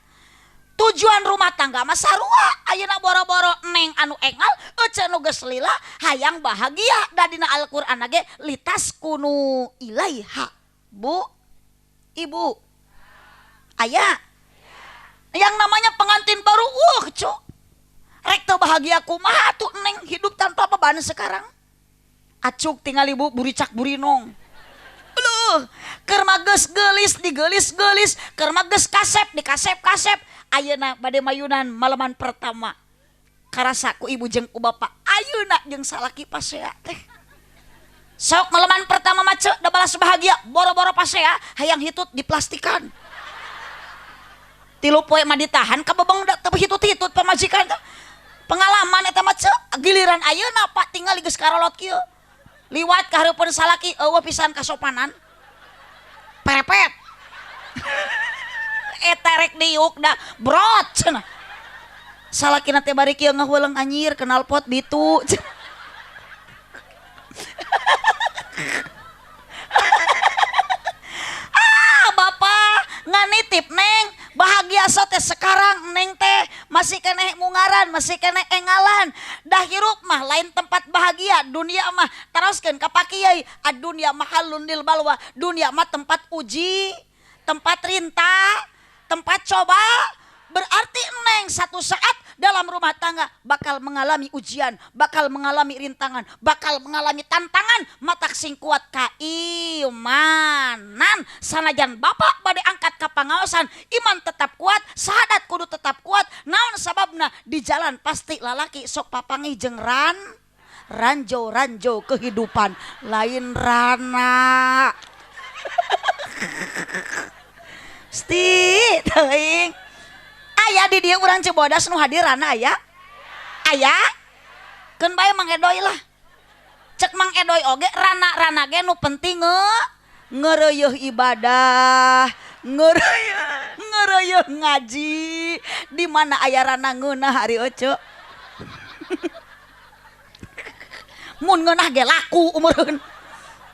Tujuan rumah tangga mah sarua ayeuna boro-boro neng anu engal ece nu geus lila hayang bahagia da dina Al-Qur'an ge litaskunu ilaiha. Bu, ibu, aya yang namanya pengantin baru, cuk, rek teu bahagia kumaha atuh neng hidup tanpa beban sekarang. Acuk tinggal ibu buricak burinong. Aduh, keur mah geus geulis digeulis-geulis, keur mah geus kasep dikasep-kasep. Ayeuna bade mayunan malaman pertama. Karasa ku ibu jeung ku bapak, ayeuna jeung salaki pasea teh. Sok malaman pertama mah ceuk da balas bahagia, boro-boro pasea hayang hitut diplastikan. Tilu poe mah ditahan kabebeng da teu hitut-hitut pamajikan teh. Pengalaman eta mah ceuk, giliran ayeuna Pak tinggal geus karolot kieu. Liwat ka hareupeun salaki eueuh pisan kasopanan. Perepet. Eta rek diuk da brot cenah. Salakina teh bari kieu ngaheuleung anjir kenal pot bitu. Ah, bapak nganitip neng bahagia sote sekarang neng teh masih keneh mungaran masih keneh engalan dah hirup mah lain tempat bahagia dunia mah teruskeun ka Pak Kiai adunya mahallun lil balwa dunia mah tempat uji tempat rintah tempat coba. Berarti neng satu saat dalam rumah tangga bakal mengalami ujian, bakal mengalami rintangan, bakal mengalami tantangan, matak sing kuat kaimanan. Sanajan bapak bade angkat ka pangaosan, iman tetap kuat, sahadat kudu tetap kuat. Naon sababna di jalan pasti lalaki sok papangi jeung ranjo-ranjo kehidupan, lain rana. Sti teuing. Aya di dia urang Cibodas nu hadir rana aya. Aya. Keun bae Mang Edoy lah. Cek Mang Edoy oge rana-rana ge nu penting ngeureuyeh ibadah, ngeureuyeh ngaji. Di mana aya rana ngeunah ari ece. Mun ngeunah ge laku umureun.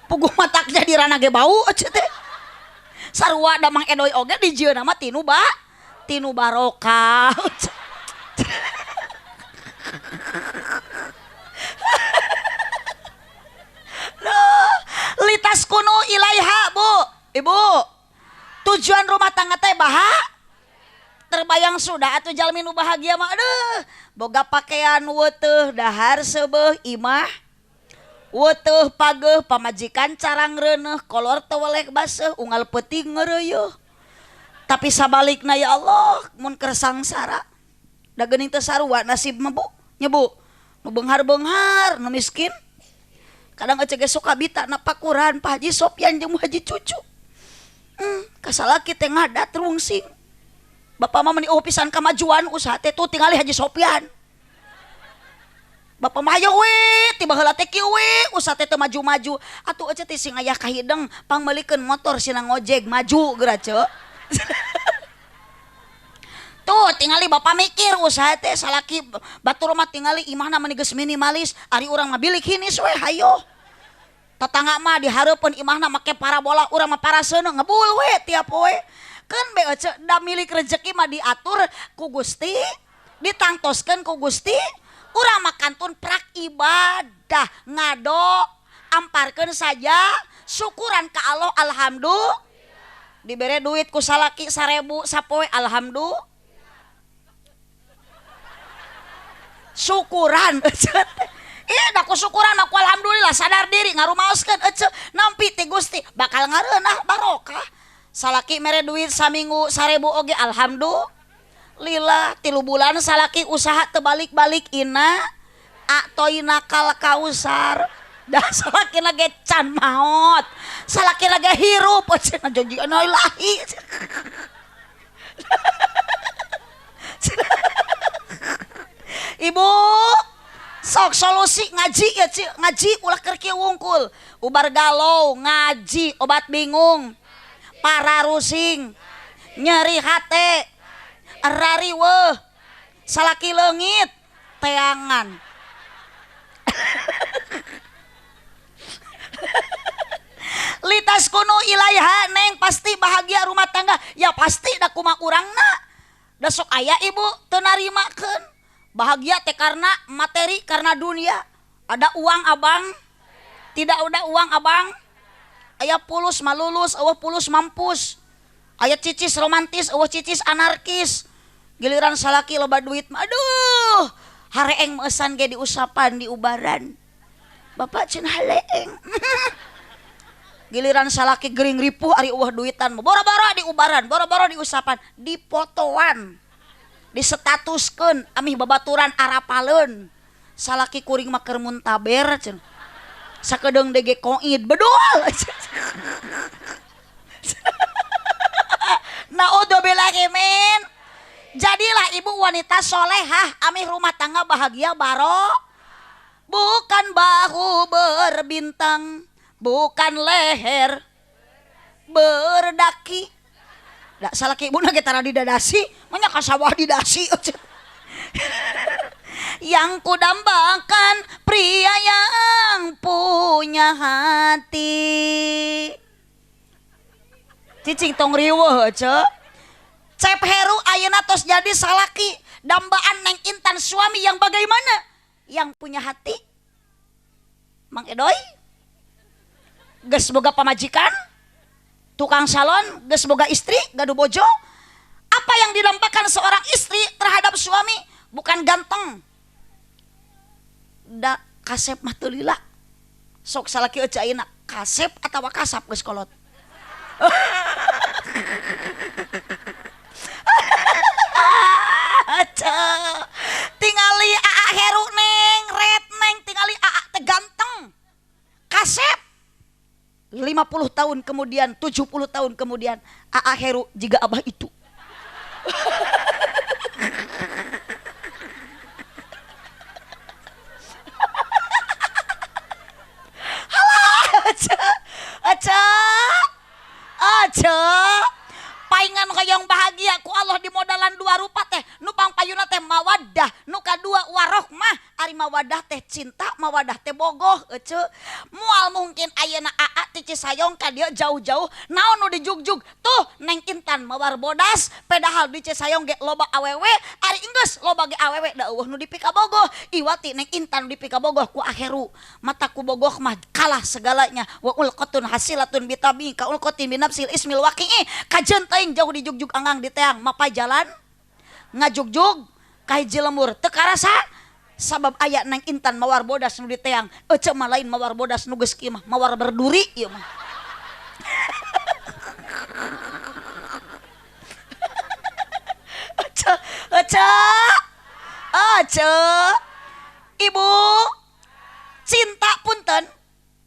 Puguh matak jadi rana ge bau ece teh. Sarua da Mang Edoy oge dijieunna mah tinu ba tinu barokah. Litas kunu ilaiha bu, ibu. Tujuan rumah tangga teh baha terbayang sudah atuh jalmi nu bahagia mah aduh boga pakaian weteuh dahar seubeuh imah weteuh pageuh pamajikan carang reuneuh kolor teu welek baseuh unggal peuting ngeureuyeuh. Tapi sabalikna ya Allah mun keur sangsara da geuning teu sarua nasib mah bu nya bu nu beunghar-beunghar nu miskin. Kadang ece ge suka bita napakuran Pak Haji Sopyan jeung Haji Cucu. Kasalaki teh ngadat rungsing. Bapak mah meni pisan kamajuan usaha teh tuh tingali Haji Sopyan. Bapak mah hayo we ti baheula teh kieu we usaha teh teu maju-maju. Atuh ece teh sing aya kahideng pangmeulikeun motor sina ngojek maju geura ceu. Tuh tingali bapak mikir usaha teh salaki batur mah tingali imahna meni geus minimalis ari urang mah bilik hinis we hayo. Tetangga mah dihareupeun imahna make parabola urang mah paraseuneu ngebul we tiap poe. Keun be ece da milik rezeki mah diatur ku Gusti, ditangtoskeun ku Gusti. Urang mah kantun prak ibadah ngado amparkeun saja syukuran ka Allah alhamdulillah. Dibere duit ku salaki 1000 sapoe alhamdulillah. Syukuran iya da ku syukuran aku alhamdulillah sadar diri ngarumaoskeun ece nampi ti Gusti bakal ngareunah barokah. Salaki mere duit saminggu 1000 oge alhamdulillah 3 bulan salaki usaha teu balik-balik ina atoinakal kausar da salaki ge can maot salaki ge hirup ece janjian ilahi. Ibu sok solusi ngaji ya ci ngaji ulah keur kieu wungkul ubar galau ngaji obat bingung pararusing nyeri hate rariweuh salaki leungit teangan. Litas kunu ilaiha neng pasti bahagia rumah tangga ya pasti da kumaha urangna da sok aya ibu teu narimakeun. Bahagia teh karena materi, karena dunia. Ada uang abang, tidak ada uang abang. Aya pulus malulus, eueuh pulus mampus. Aya cicis romantis, eueuh cicis anarkis. Giliran salaki loba duit mah aduh, hareeng meusan ge diusapan diubaran. Bapak cenah haleeng. Giliran salaki gering ripuh ari eueuh duitan, boro-boro diubaran, boro-boro diusapan, dipotoan. Disetatuskeun amih babaturan arapaleun. Salaki kuring mah keur muntaber cenah. Sakedeung dege koid bedul. Naudzubillahi min. Jadilah ibu wanita solehah amih rumah tangga bahagia baro. Bukan bahu berbintang, bukan leher berdaki. Da salaki ibuna ge tara didadasi, manya ka sawah didasi. Yang kudambakan pria yang punya hati. Cicing tong riweuh ce. Cep Heru ayeuna tos jadi salaki dambaan Neng Intan suami yang bagaimana? Yang punya hati. Mang Edoy geus boga pamajikan, tukang salon, geus boga istri, gaduh bojo. Apa yang didambakan seorang istri terhadap suami? Bukan ganteng. Da kasep mah teu lila. Sok salaki eueuh ayeuna kasep atawa kasap geus kolot. Tingali Aa Heru neng, red neng, tingali Aa teh ganteng. Kasep. 50 tahun kemudian, 70 tahun kemudian, Aa Heru jiga abah itu. Halah, aca, aca, aca. Paingan hoyong bahagia ku Allah dimodalan dua rupa teh, nu pangpayuna teh mawaddah, nu kadua warohmah. Ari mawadah teh cinta, mawadah teh bogoh ece. Moal mungkin ayeuna aa ti Cisayong ka dieu jauh-jauh naon nu dijugjug tuh Neng Intan mawar bodas padahal di Cisayong ge loba awewe, ari enggeus loba ge awewe da eueuh nu dipikabogoh. Iwati Neng Intan nu dipikabogoh ku Aheru, mata ku bogoh mah kalah segalanya. Wa ulqatun hasilatun bitabi ka ulqatin binafsil ismil waqi'i, kajeun teuing jauh dijugjug anggang di teang mapa jalan ngajugjug ka hiji lemur teu karasa sabab aya Neng Intan mawar bodas nu diteang. Ece mah lain mawar bodas nu geus kieu mah, mawar berduri ieu mah. Ece, ece, ece, ibu cinta punten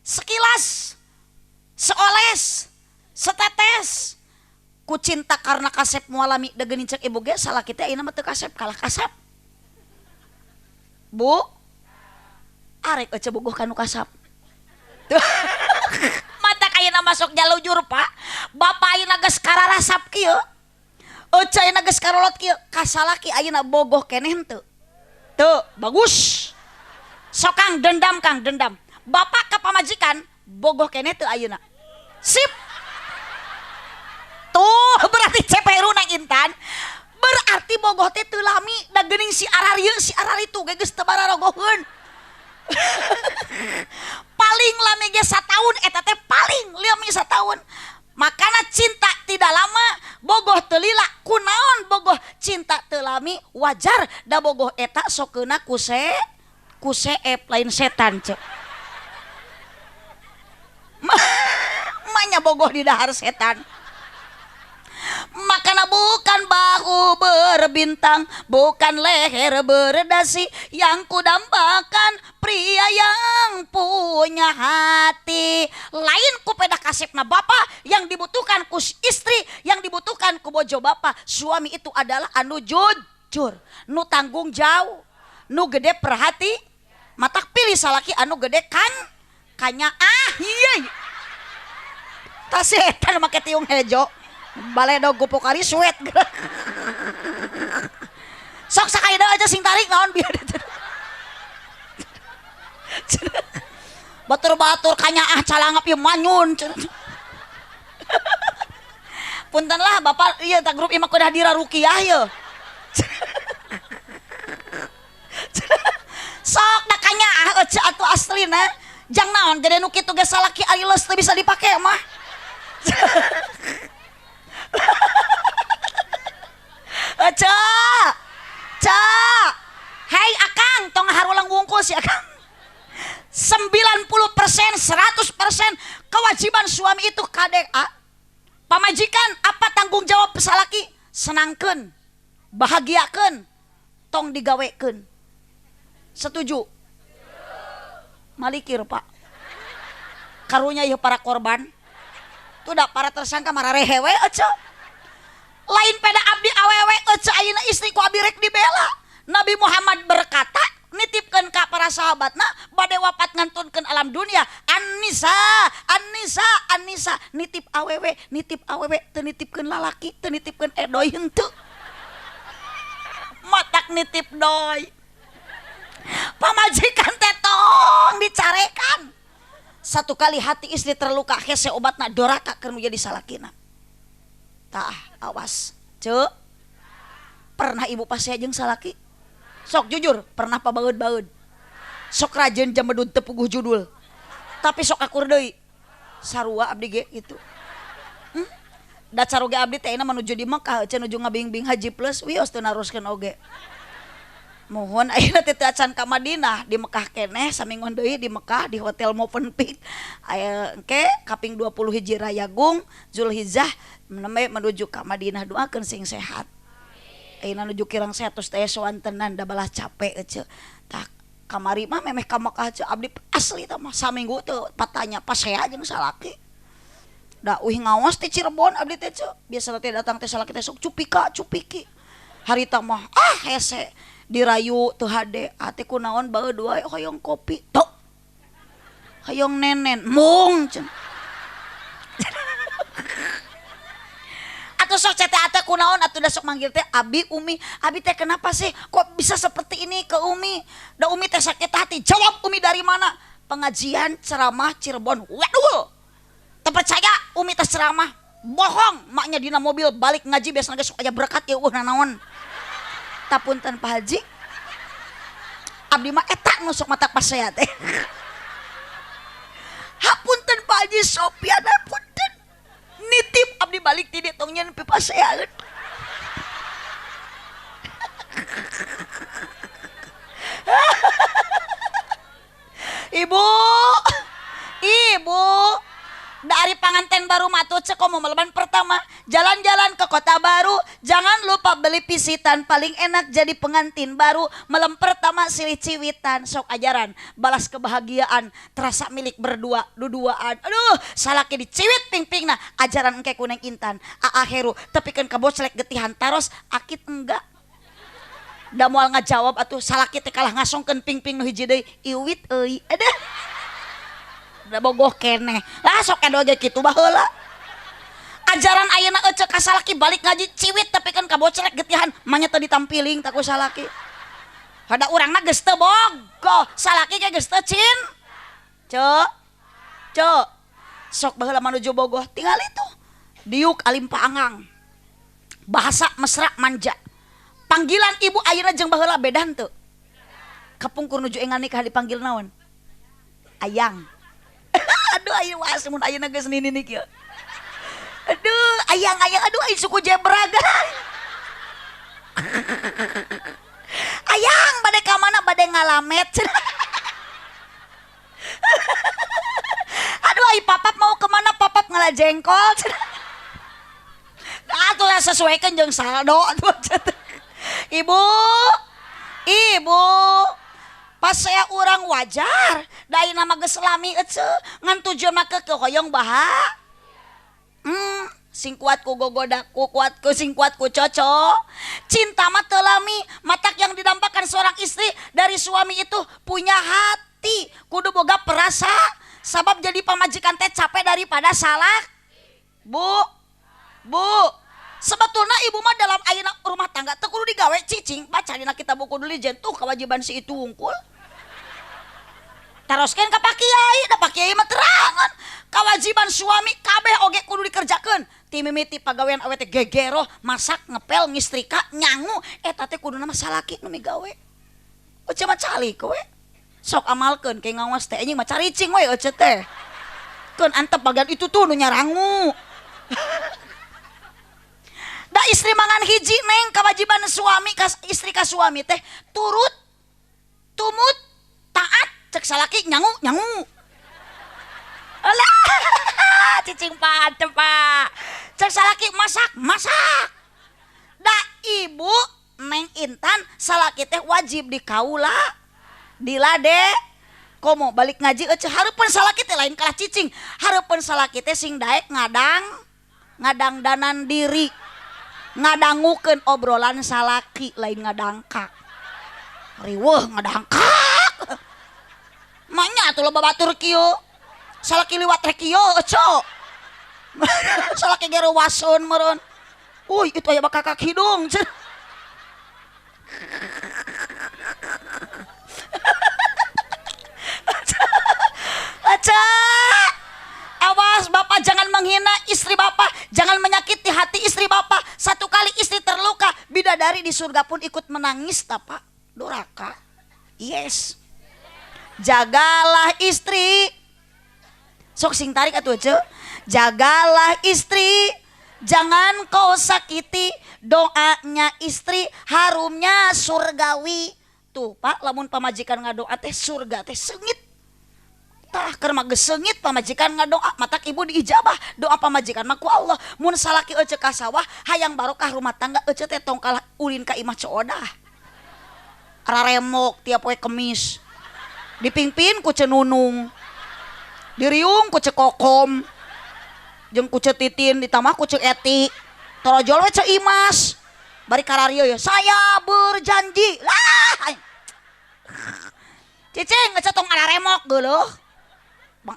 sekilas, seoles, setetes ku cinta karena kasep mualami deugeun cek ibu ge salah kita ayeuna mah teu kasep kalah kasep. Bu, arek ece bogoh kanu kasap. Mata ayeuna masuk jalujur pak, bapak ayeuna geus kararasap kieu, ece ayeuna geus karolot kieu, kasalaki ayeuna bogoh keneh henteu. Teu, bagus. Sok kang dendam kang dendam. Bapak ka pamajikan bogoh keneh teu ayeuna. Sip. Tuh berarti ceperu Neng Intan. Berarti bogoh teh teu lami da geuning si ararieu si araritu ge geus teu bararogoheun. Paling lami ge sataun eta teh paling lami sataun. Makana cinta tidak lama, bogoh teu lila. Kunaon bogoh cinta teu lami wajar da bogoh eta sokeuna ku seep lain setan cek. Manya bogoh di dahar setan. Makana bukan bahu berbintang, bukan leher berdasi, yang kudambakan pria yang punya hati. Lain ku peda kasepna bapak, yang dibutuhkan ku istri, yang dibutuhkan ku bojo bapak. Suami itu adalah anu jujur, nu tanggung jauh, nu gede perhati. Matak pilih salaki anu gede kan, kanya ah iya. Tas setan make tiung hejo. Baledog gupokari suet. Sok sakaida aja sing tarik naon biar. Batur-batur kanyaah calangap ieu manyun. Punten lah bapak ieu tah grup ieu mah kudu dira rukiah ieu. Sok da kanyaah eueuh atuh aslina. Jang naon gede nu kitu ge salaki ari leus teu bisa dipake mah. Ca, ca, hei akang, tong harulang wungkul si akang. 90%, 100% kewajiban suami itu kadek a. Pamajikan apa tanggung jawab salaki? Senangkeun, bahagiakeun, tong digawekeun. Setuju? Malikir pak. Karunya ieu para korban. Tuh dah para tersangka mararehe we ece. Lain pada abdi awewe ece ayeuna istri ku abdi rek dibela. Nabi Muhammad berkata nitipkeun ka para sahabatna bade wafat ngantunkeun alam dunia. An-Nisa, An-Nisa, An-Nisa, nitip awewe teu nitipkeun lalaki, teu nitipkeun edoy henteu. Matak nitip doy. Pamajikan teh tong dicarekan. Satu kali hati istri terluka hese obatna doraka keur nu jadi salakina. Tah awas cek. Pernah ibu pasea jeung salaki? Sok jujur, pernah pabaeud-baeud. Sok rajin jamedud teu puguh judul. Tapi sok akur deui. Sarua abdi ge kitu. Da caroge abdi teh ayeuna menuju di Mekah, cenah nuju ngabingbing haji plus wios teu naroskeun oge. Mohon ayeuna teh teu acan ka Madinah, di Mekah keneh saminggon deui di Mekah di Hotel Movenpick. Aya engke kaping 20 hiji Rayagung Zulhijjah nembe menuju ka Madinah, doakeun sing sehat. Ayeuna nuju kirang sehat tos teh soantenan da balah capek ece. Tah kamari mah memeh ka Mekah ce abdi asli tah mah saminggu teu patanya pasea jeung salaki. Da uih ngaos ti Cirebon abdi teh ce. Biasana teh datang teh salaki teh sok cupika cupiki. Harita mah ah hese dirayu teu hade ate kunaon baeud wae hoyong kopi tok hoyong nenen mung cenah. Atuh sok cete ate Kunaon atuh da sok manggil teh abi Umi. Abi teh kenapa sih kok bisa seperti ini ke Umi? Da Umi teh sakit hati. Jawab Umi dari mana? Pengajian ceramah Cirebon. Waduh. Terpercaya Umi teh ceramah. Bohong, maknya dina mobil balik ngaji biasanya geus aya berkat ya eueuh nanaon. Tapunten Pak Haji. Abdi mah eta nu sok mata pasea teh. Hapunten Pak Haji Sopian, hapunten. Nitip abdi balik ti dieu tong nyeun pipasean. Ibu, ibu, dari panganten baru matu cek komo meleban pertama jalan-jalan ke kota baru, jangan lupa beli pisitan paling enak jadi pengantin baru. Malam pertama silih ciwitan, sok ajaran balas kebahagiaan terasa milik berdua duduaan. Aduh, salaki diciwit ping-ping nah ajaran engke kuneng intan. Aa Heru tepikeun ka boclek getihan taros akit enggak. Da moal ngajawab atuh salaki teh kalah ngasongkeun ping-ping nu hiji deui iwit euy. Aduh. Da bogoh keneh. Lah sok edo ge kitu baheula. Ajaran ayeuna ece ka salaki balik ngaji ciwit tepikeun ka boclek getihan manya teu ditampiling ta ku salaki. Hada urangna geus teu bogoh, salaki ge geus teu cin. Ceu. Ceu. Sok baheula manuju bogoh tingali tuh. Diuk alim paangang. Bahasa mesra manja. Panggilan ibu ayeuna jeung baheula beda henteu? Kapungkur nuju enggal nikah dipanggil naon? Ayang. Aduh ayeuna waas mun ayeuna geus nini kieu. Aduh, ayang-ayang aduh aing suku jebra. Ayang bade ka mana bade ngalamet. Aduh ai papap mau kemana papap ngalajengkol. Atuh lah sesuaikan jeung saldo atuh. Ibu, ibu, pas saya urang wajar, da ayeuna mah geus lami ece, ngan tujuan mah ke hoyong baha. Sing kuat ku gogoda ku kuat ku sing kuat ku cocok. Cinta mah teu lami, matak yang didambakan seorang istri dari suami itu punya hati, kudu boga perasa, sabab jadi pamajikan teh capek daripada salah. Bu, bu, sebetulnya ibu mah dalam ayeuna rumah tangga teu kudu digawe cicing, baca dina kitab buku dulu tuh kewajiban si itu wungkul. Teruskeun ka Pak Kiai, da Pak Kiai mah terangan. Kewajiban suami kabeh oge kudu dikerjakeun. Ti mimiti pagawean awe teh gegeroh, masak, ngepel, ngistrika, nyangu, eta teh kuduna mah salaki nu migawe. Ece mah calik we. Sok amalkeun ke ngawas teh anjing mah caricing we ece teh. Keun antep bagian itu tuh nu nyarangu. Da istri mangan hiji neng kewajiban suami ka istri ka suami teh turut, tumut, taat, cek salaki nyangu nyangu. Alah, cicing pancep pak. Cek salaki masak masak. Da ibu neng Intan salaki teh wajib dikaula, dilade. Komo balik ngaji ece hareupeun salaki teh lain kalah cicing. Hareupeun salaki teh sing daek ngadang, ngadangdanan diri. Ngadangukeun obrolan salaki lain ngadangkak. Riweuh ngadangkak. Manya atuh loba batur kieu. Salaki liwat rek kieu ece. Salaki ge reuwaseun meureun. Uy, itu aya bakakak hidung. Ece. Awas bapak jangan menghina istri bapak, jangan menyakiti hati istri bapak. Satu kali istri terluka, bidadari di surga pun ikut menangis tak pak? Doraka. Yes. Jagalah istri. Sok sing tarik atuh ece. Jagalah istri, jangan kau sakiti, doanya istri harumnya surgawi. Tuh pak, lamun pamajikan ngadoa teh surga teh seungit. Tah keur mah geus seungit pamajikan ngadoa, matak ibu diijabah doa pamajikan mah ku Allah. Mun salaki ece ka sawah hayang barokah rumah tangga ece teh tong kalah ulin ka imah Ceodah. Raremok tiap poe Kemis. Dipingpin ku Cenunung. Diriung ku Cekokom. Jeung ku Cetitin ditambah ku Ceeti. Torojol we Ceimas. Bari karario ya, saya berjanji. Lah. Cicing ece tong araremok geuleuh. Bang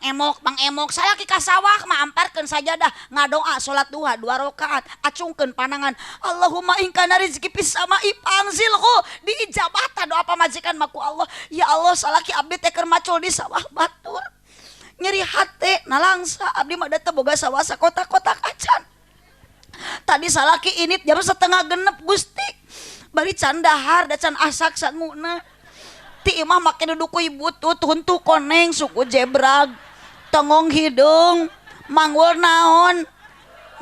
emok salaki ka sawah mah amparkeun sajadah ngadoa salat duha 2 rakaat acungkeun panangan Allahumma in kana rizki fis sama'i fangzilhu diijabah tah doa pamajikan mah ku Allah. Ya Allah salaki abdi teh keur macul di sawah batur nyeri hate nalangsa abdi mah da teu boga sawah sakotak-kotak acan. Tadi salaki init jam 5:30 Gusti bari can dahar da can asak sanguna ti imah make duduk ku ibu tut huntu koneng suku jebrag tongong hidung manggul naon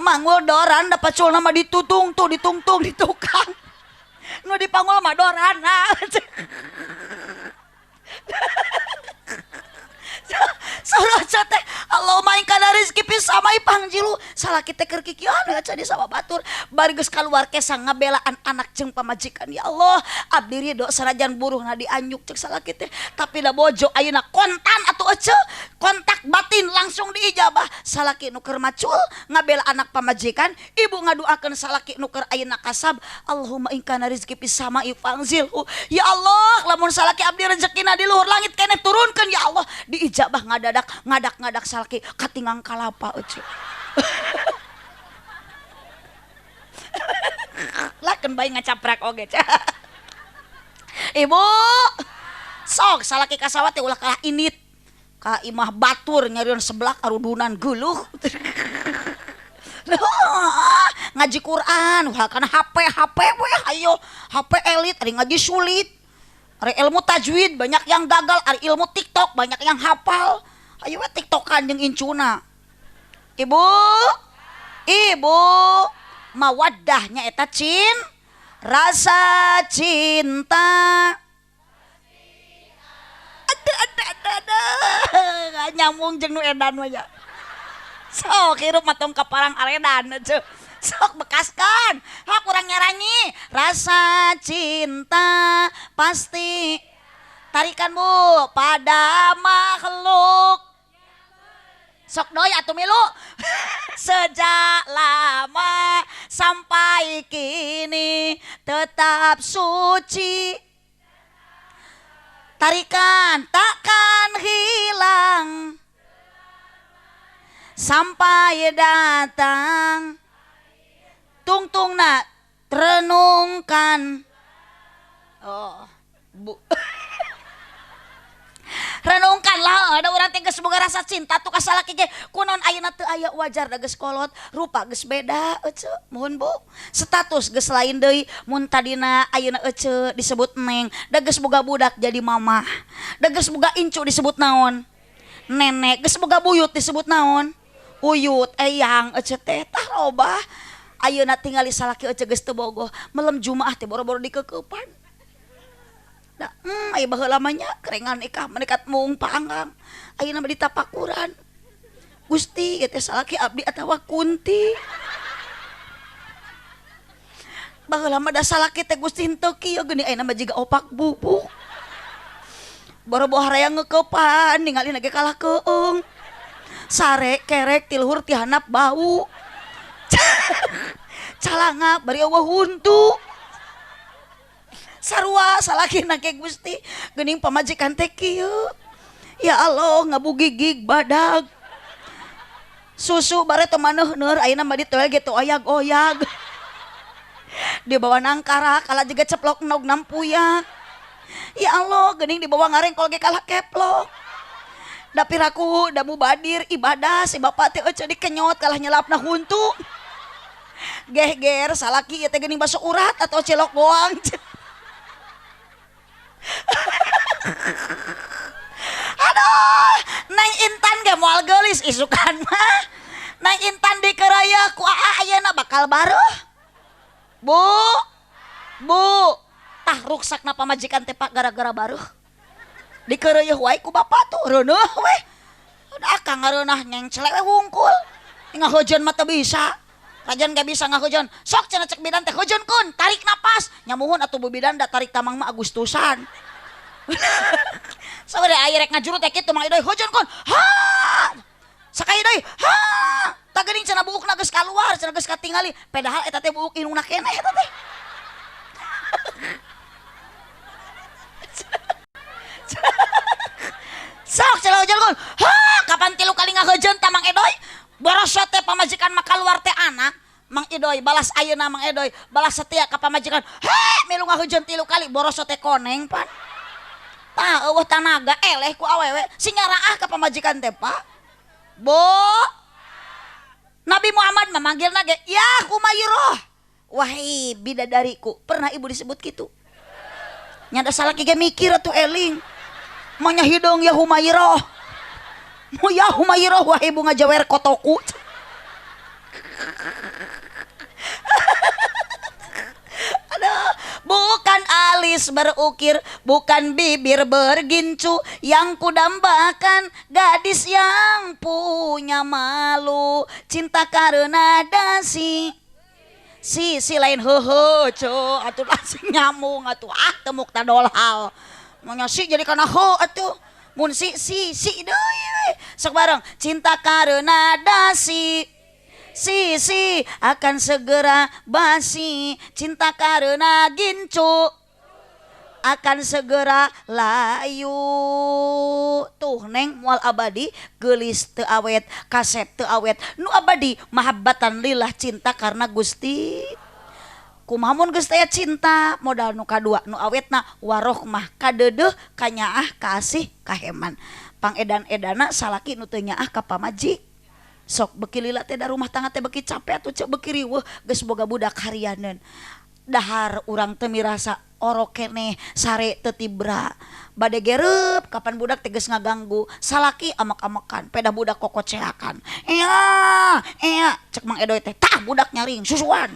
manggul doran da paculna mah ditutung tuh ditungtung di tukang nu dipanggul mah dorana. Soroca teh Allahumma in kana rizki fis sama'i pangjilu salaki teh keur kikieuan aca di sawah batur bari geus kaluar kesang ngabelaan anak jeung pamajikan. Ya Allah abdi ridho sanajan buruhna dianjuk cek salaki teh tapi da bojo ayeuna kontan atuh ece kontak batin langsung diijabah. Salaki nu keur macul ngabela anak pamajikan, ibu ngaduakeun salaki nu keur ayeuna kasab Allahumma in kana rizki fis sama'i fangzilhu. Ya Allah lamun salaki abdi rezekina di luhur langit keneh turunkeun ya Allah. Diijabah ngadadak ngadak-ngadak salaki katingang kalapa ece. Lah keun bae ngacaprak oge. Ibu sok salaki ka sawah teh ulah kalah init ka imah batur nyarion seblak arudunan geuluh. Ngaji Quran ulah kana HP HP we ayo HP elit ari ngaji sulit. Ari ilmu tajwid banyak yang gagal, ari ilmu TikTok banyak yang hafal. Ayo we TikTokan jeung incuna. Ibu, ibu, mawaddahnya eta cin, rasa cinta. Ada ada ada ada, nyambung jeung nu edan mah nya. Sok hirup mah tong ka parang aredan atuh. Sok bekaskan, hak kurang nyaranyi. Rasa cinta pasti tarikan bu pada makhluk. Sok doi atuh milu. Sejak lama sampai kini tetap suci. Tarikan takkan hilang sampai datang. Tungtung nak renungkan. Oh, bu. Renungkan lah, ada orang teh geus boga rasa cinta tuh ka salaki ge. Kunaon ayeuna teu aya wajar da geus kolot, rupa geus beda ece, mohon bu. Status geus lain deui, mun tadina ayeuna ece disebut neng, da geus boga budak jadi mamah. Da geus boga incu disebut naon? Nenek, geus boga buyut disebut naon? Uyut, eyang ece teh tah loba. Ayeuna tingali salaki ece geus teu bogoh, melem Jumaah teh boro-boro dikekeupan. Da, aya baheula mah nya kerengan ikah menekat mung panggang. Ayeuna mah ditapakuran. Gusti ieu teh salaki abdi atawa kunti. Baheula mah da salaki teh Gusti henteu kieu geuning ayeuna mah jiga opak bubuk. Boro-boro harayang ngekeupan ningalina ge kalah keung. Sare kerek ti luhur ti handap bau. Calanga bari eueuh huntu. Sarua salakina ge Gusti geuning pamajikan teh kieu. Ya Allah ngabugigig badag. Susu bare teu maneuhneur ayeuna mah ditoel ge teu oyag-oyag. Dibawa nangkara kalah jiga ceplok nog nampuyak. Ya Allah geuning dibawa ngarengkol ge kalah keplok. Da piraku da mubadir ibadah si bapak teh euceu dikenyot kalah nyelapna huntu. Gehger salaki ieu teh geuning baso urat atau cilok goang. Aduh, Neng Intan ge moal geulis isukan mah. Neng Intan dikeraya ku aa ayeuna bakal baruh. Bu, bu, tah ruksakna pamajikan teh Pak gara-gara baruh. Dikereuyeun wae ku bapak tuh reuneuh we. Udah akang ngareunah nyengcelek we wungkul. Ngahujeun mah teu bisa. Rajan gak bisa ngahujeun. Sok cenah cek bidan teh hujeun kun, tarik napas. Nyamuhun atuh bu bidan da tarik tamang mah Agustusan. Sabar aya rek ngajuru teh kitu Mang Idoy hujeun kun. Ha! Sakali deui. Ha! Tah geuning cenah buukna geus kaluar, cenah geus katingali. Padahal eta teh buuk indungna keneh eta teh. Sok cenah hujeun kun. Ha! Mang Edoy borosot teh pamajikan mah kaluar teh anak Mang Idoy balas ayeuna Mang Edoy balas setia ka pamajikan he milu ngahujeun 3 kali borosot teh koneng pan tah eueuh tanaga eleh ku awewe sing nyaraah ka pamajikan teh Pak Bo Nabi Muhammad memanggilna ge ya Humairah wahai bidadariku pernah ibu disebut kitu nya da salaki ge mikir atuh eling manya hidung ya Humairah ya Humairah wahai bunga jawer kotoku. Aduh, bukan alis berukir, bukan bibir bergincu, yang kudambakan gadis yang punya malu, cinta karena dasi. Si si lain heuheu ceu atuh langsung nyambung atuh ah temuk tadolhal. Manya si jadi kana heuh atuh. Mun si si si deui we. Sok bareng cinta karena dasi. Si si akan segera basi, cinta karena gincu akan segera layu. Tuh neng mual abadi geulis teu awet, kasep teu awet. Nu abadi mahabbatan lillah cinta karena Gusti. Kumaha mun geus teh cinta modal nu kadua nu awetna warohmah kadeudeuh kanyaah kasih kaheman. Pangedan-edana salaki nu teu nyaah ka pamajik. Sok beki lila teh da rumah tangga teh beki capek atuh cek beki riweuh geus boga budak harianeun. Dahar urang teu mirasa orok keneh sare teu tibra. Bade gereup kapan budak teh geus ngaganggu salaki amek-amekan pedah budak kokoceakan. Ea ea cek Mang Edoy teh tah budak nyaring susuan.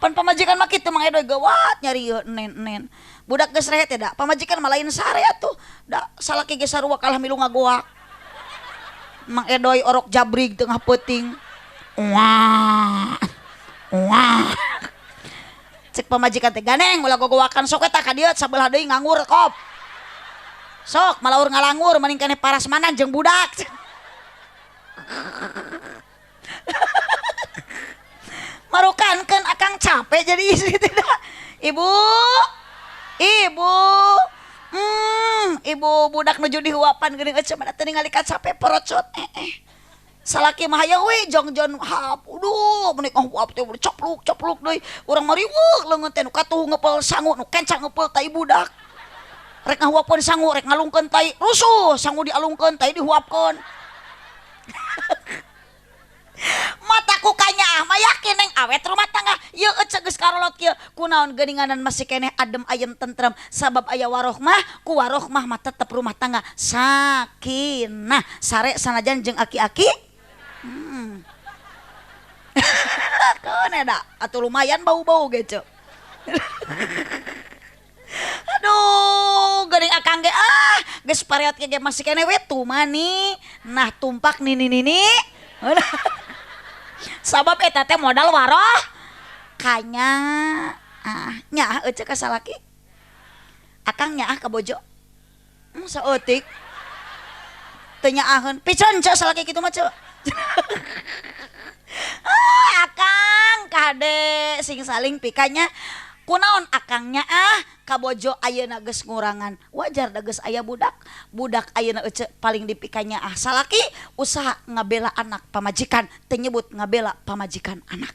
Pan pamajikan mah kitu Mang Edoy gawat nyari ieu nen-nen. Budak geus rehe teh da pamajikan mah lain sare atuh. Da salaki ge sarua kalah milu ngagoak. Mang Edoy orok jabrig tengah peuting. Wah. Wah. Cek pamajikan teh ganeng ulah gogowakan sok eta ka dieu sabelah deui nganggur kop. Sok malaur ngalangur mending keneh parasmanan jeung budak. Marukankeun akang capek jadi istri tidak. Ibu. Ibu. Ibu budak nuju dihuapan geuning eceu mana teu ningali kacape porocot Salaki mah hayang we jongjon hap aduh meuni ngahuap teh copluk copluk deui urang mah riweuh leungeun teh nu katuh ngepel sangu nu kenca ngepel tai budak. Rek ngahuapkeun sangu rek ngalungkeun tai rusuh sangu dialungkeun tai dihuapkeun. Mataku kanyaah mah yakin neng awet rumah tangga ieu eceu geus karolot kieu kunaon geuninganan masih keneh adem ayem tentrem sabab aya warohmah ku warohmah mah tetep rumah tangga sakinah sare sanajan jeung aki-aki. Keun eta atuh lumayan bau-bau ge ceu. Aduh geuning akang ge ah geus pareot ge masih keneh we tumani nah tumpak nini-nini. Sabab eta teh modal waroh kanya ah nyaah eceu ka salaki akang nyaah ka bojo saeutik teu nyaaheun piceun ceu salaki kitu mah ceu. Ah akang kade sing saling pikanya kunaon akang nyaah ka bojo ayeuna geus ngurangan wajar da geus aya budak budak ayeuna eceu paling dipikanya ah salaki usaha ngabela anak pamajikan teu nyebut ngabela pamajikan anak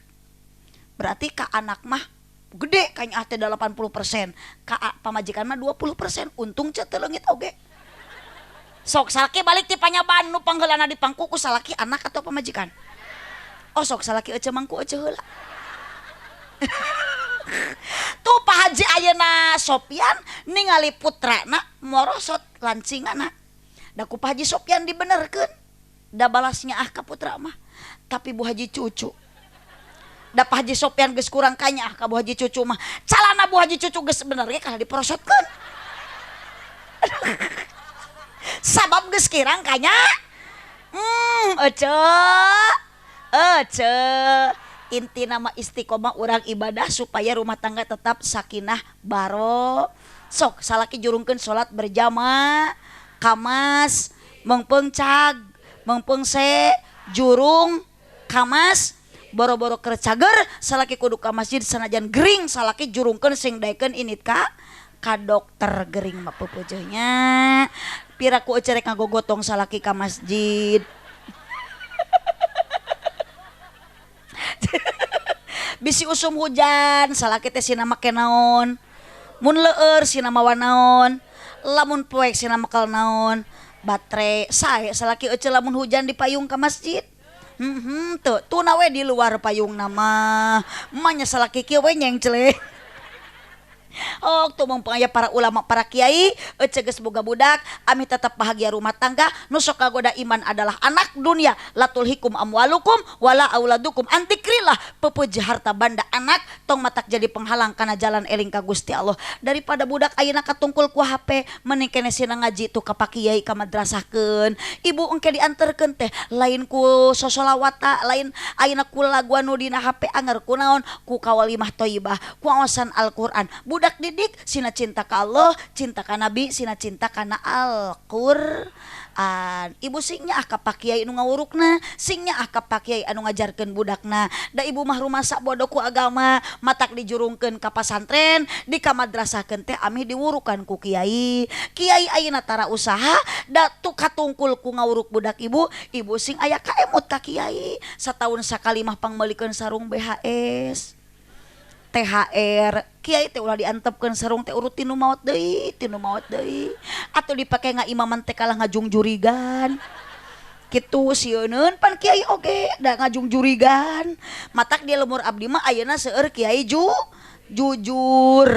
berarti ka anak mah gede kanyaah teh 80% ka pamajikan mah 20% untung ceu teu leungit oge. Sok salaki balik ti panyaban nu pangheulana dipangku ku salaki anak atau pamajikan. Oh sok salaki eceu mangku eceu heula. Tuh Pak Haji ayeuna Sopyan ningali putrana morosot lancingana. Da ku Pak Haji Sopyan dibenerkeun. Da balasnya ah ka putra mah. Tapi Bu Haji Cucu. Da Pak Haji Sopyan geus kurang kanya ah ka Bu Haji Cucu mah. Calana Bu Haji Cucu geus bener ge kalah diporosotkeun. Sabab geus kirang kanya. Eceu. Eceu. Inti nama istiqomah urang ibadah supaya rumah tangga tetap sakinah baro. Sok salaki jurungkeun salat berjamaah, kamas, mengpeung cag, mengpeung se, jurung, kamas, boro-boro keur cager salaki kudu ka masjid sanajan gering salaki jurungkeun sing daekeun init ka dokter gering mah peupeujeuhnya. Piraku eceu rek ngagogotong salaki ka masjid. Bisi usum hujan salaki teh sina make naon, mun leur sina mawa naon, lamun poek sina mekel naon, baterai. Sae salaki ece lamun hujan di payung ka masjid. Tuh tuna we di luar payung nama manya salaki kieu we nyengcle. Oh, tuh mempengaya para ulama, para kiai, ece geus boga budak, ami tetap bahagia rumah tangga, nu sok kagoda iman adalah anak dunia, latulhikum amwalukum wala auladukum antikrillah, pepuji harta banda anak tong matak jadi penghalang kana jalan eling ka Gusti Allah. Daripada budak ayeuna katungkul ku HP, mending kene sina ngaji tuh ka pak kiai ka madrasahkeun. Ibu engke dianterkeun teh lain ku sosolawata, lain ayeuna ku lagu anu dina HP anger kunaon, ku kawalimah thayyibah, ku awasan Al-Qur'an. Budak didik sina cinta ka Allah, cinta ka Nabi, sina cinta kana Al-Qur'an. Ibu singnya ah ka pak kiai nu ngawurukna, singnya ah ka pak kiai anu ngajarkeun budakna. Da ibu mah rumasa bodoh ku agama, matak dijurungkeun ka pasantren, di ka madrasahkeun teh amih diwurukan ku kiai. Kiai ayeuna tara usaha, da tu katungkul ku ngawuruk budak ibu, ibu sing aya kaemut ka kiai. Sataun sakali mah pangmeulikeun sarung BHS. THR kiai teh ulah diantepkeun sarung teh urut tinu maot deui, tinu maot deui. Atuh dipake ngaimaman teh kalah ngajungjurigan. Kitu sieuneun pan kiai oge da ngajungjurigan. Matak di lemur abdi mah ayeuna seueur kiai jujur.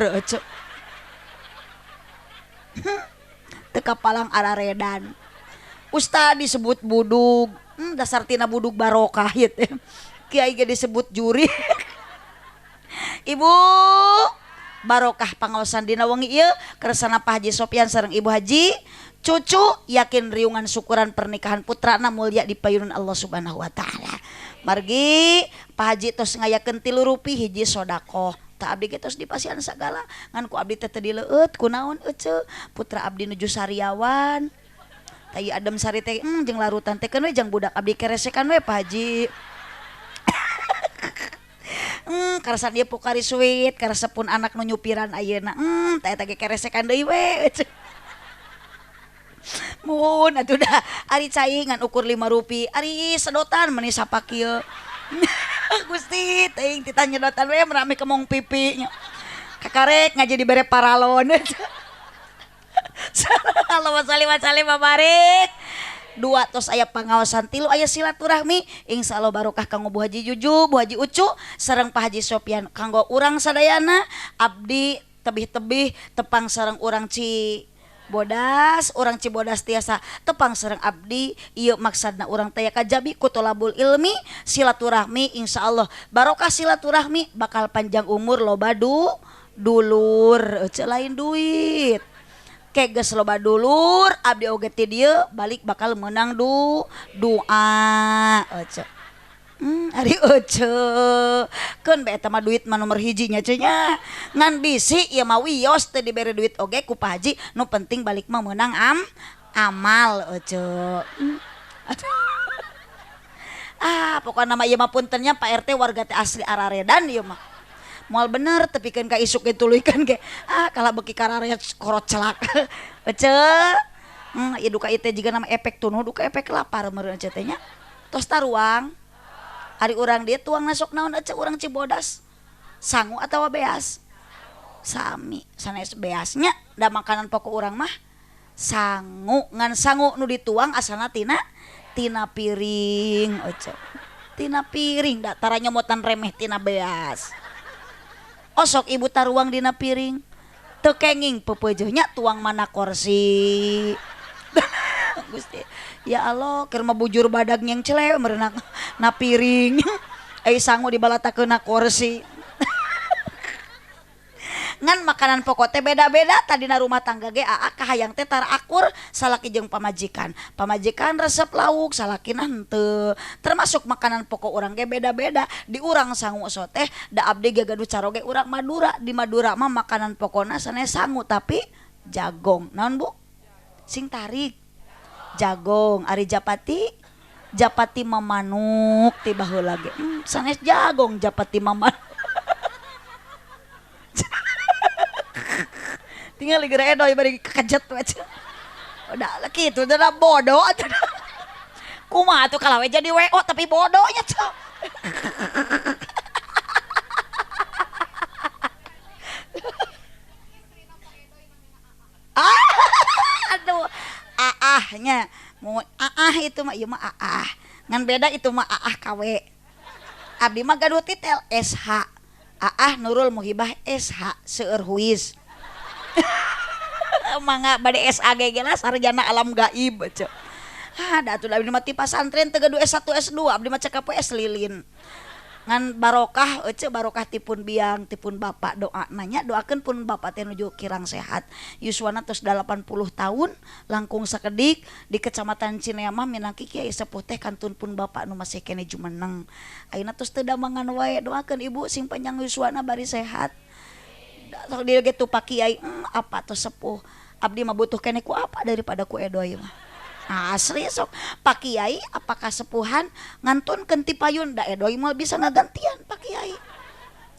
Teu kapalang araredan. Ustad disebut budug, dasar tina budug barokah ieu teh. Kiai ge disebut juri. Ibu barokah pangaosan dina wengi ieu kersana Pak Haji Sopyan sareng Ibu Haji Cucu, yakin riungan syukuran pernikahan putrana mulia di payunun Allah Subhanahu wa taala. Margi Pak Haji tos ngayakeun 3 rupi hiji sodakoh. Ta abdi ge tos dipasihan sagala ngan ku abdi teh teu dileueut kunaon ece putra abdi nuju sariawan. Ta ieu adem sari teh jeung larutan teh keun we jang budak abdi keresekan we Pak Haji. Karasa dia Pocari Sweat, karasa pun anak nu nyupiran ayeuna. Teh eta ge keresekan deui we. Mun atuh da ari cai ngan ukur 5 rupi, ari sedotan meuni sapak kieu. Gusti teuing titah nyedotan we merame kemong pipi nya. Kakarek ngaji dibere paralon. Allahumma sholli wa sallim wa barik. 2 tos aya pangaosan, 3 aya silaturahmi. Insyaallah barokah kanggo Bu Haji Juju, Bu Haji Ucu sareng Pak Haji Sopyan, kanggo urang sadayana abdi tebih-tebih tepang sareng urang Cibodas, urang Cibodas tiasa tepang sareng abdi. Ieu maksadna urang teh kajabi ku tolabul ilmi silaturahmi. Insyaallah barokah silaturahmi bakal panjang umur loba dulur, ece lain duit. Geus loba dulur abdi oge ti dieu balik bakal menang doa ece. Ari ece keun bae eta mah duit mah nomor hiji nya ce nya. Ngan bisi ieu mah wios teu dibere duit oge ku Pak Haji, nu penting balik mah meunang amal ece. Ah pokona mah ieu mah puntennya Pak RT warga teh asli araredan ieu mah. Moal bener tepikeun ka isuk ge tuluykeun ge. Ah kalah beuki kararet korot celak. Ece. Ieu duka ieu teh jiga nama efek tunuh duka efek lapar meureun ece teh nya. Tos taruang. Ari urang dieu tuang nasok naon ece urang Cibodas. Sangu atawa beas? Sami, sanes beasnya da makanan pokok urang mah sangu, ngan sangu nu dituang asalna tina piring ece. Tina piring da tara nyomotan remeh tina beas. Osok ibu taruang dina piring teu kenging pepeujeuhnya tuang mana kursi. Gusti ya Allah keur mah bujur badag nyeng cele meureun na piring ai sangu dibalatakeun na kursi. Ngan makanan pokok teh beda-beda tadina rumah tangga ge aa kahayang teh tara akur salaki jeung pamajikan. Pamajikan resep lauk salakina henteu. Termasuk makanan pokok urang ge beda-beda. Di urang sangu soteh da abdi ge gaduh caroge urang Madura. Di Madura mah makanan pokona sanes sangu tapi jagong. Naon Bu? Sing tarik. Jagong ari japati, japati mamanuk ti baheula ge. Sanes jagong japati mamanuk. Tinggal ligera edoy bari kekejet we. Udah lah kitu udah bodoh atuh. Kumaha atuh kalau we jadi WO tapi bodohnya cok. Aahnya mau aah itu mah ieu mah aah ngan beda itu mah aah KW abdi mah gaduh titel SH aah Nurul Muhibah SH seueur huis mangga bade SAG ge lah sarjana alam gaib cenah. Ah da atuh abdi mah ti pasantren teu gaduh S1 S2 abdi mah cekap we S lilin. Ngan barokah ece barokah tipun biang tipun bapak doa nanya doakeun pun bapak teh nuju kirang sehat yuswana tos 80 tahun langkung sakedik di kecamatan Cineamah minangki kiai sepuh teh kantun pun bapak nu masih keneh jumeneng ayeuna tos teu damangan wae doakeun ibu sing panjang yuswana bari sehat sok dieu ge tu Pak Kiai apa tos sepuh abdi mah butuh keneh ku apa daripada ku edoy mah. Asli sok Pak Kiai apakah sepuhan ngantunkeun ti payun da edoy moal bisa ngagantian Pak Kiai.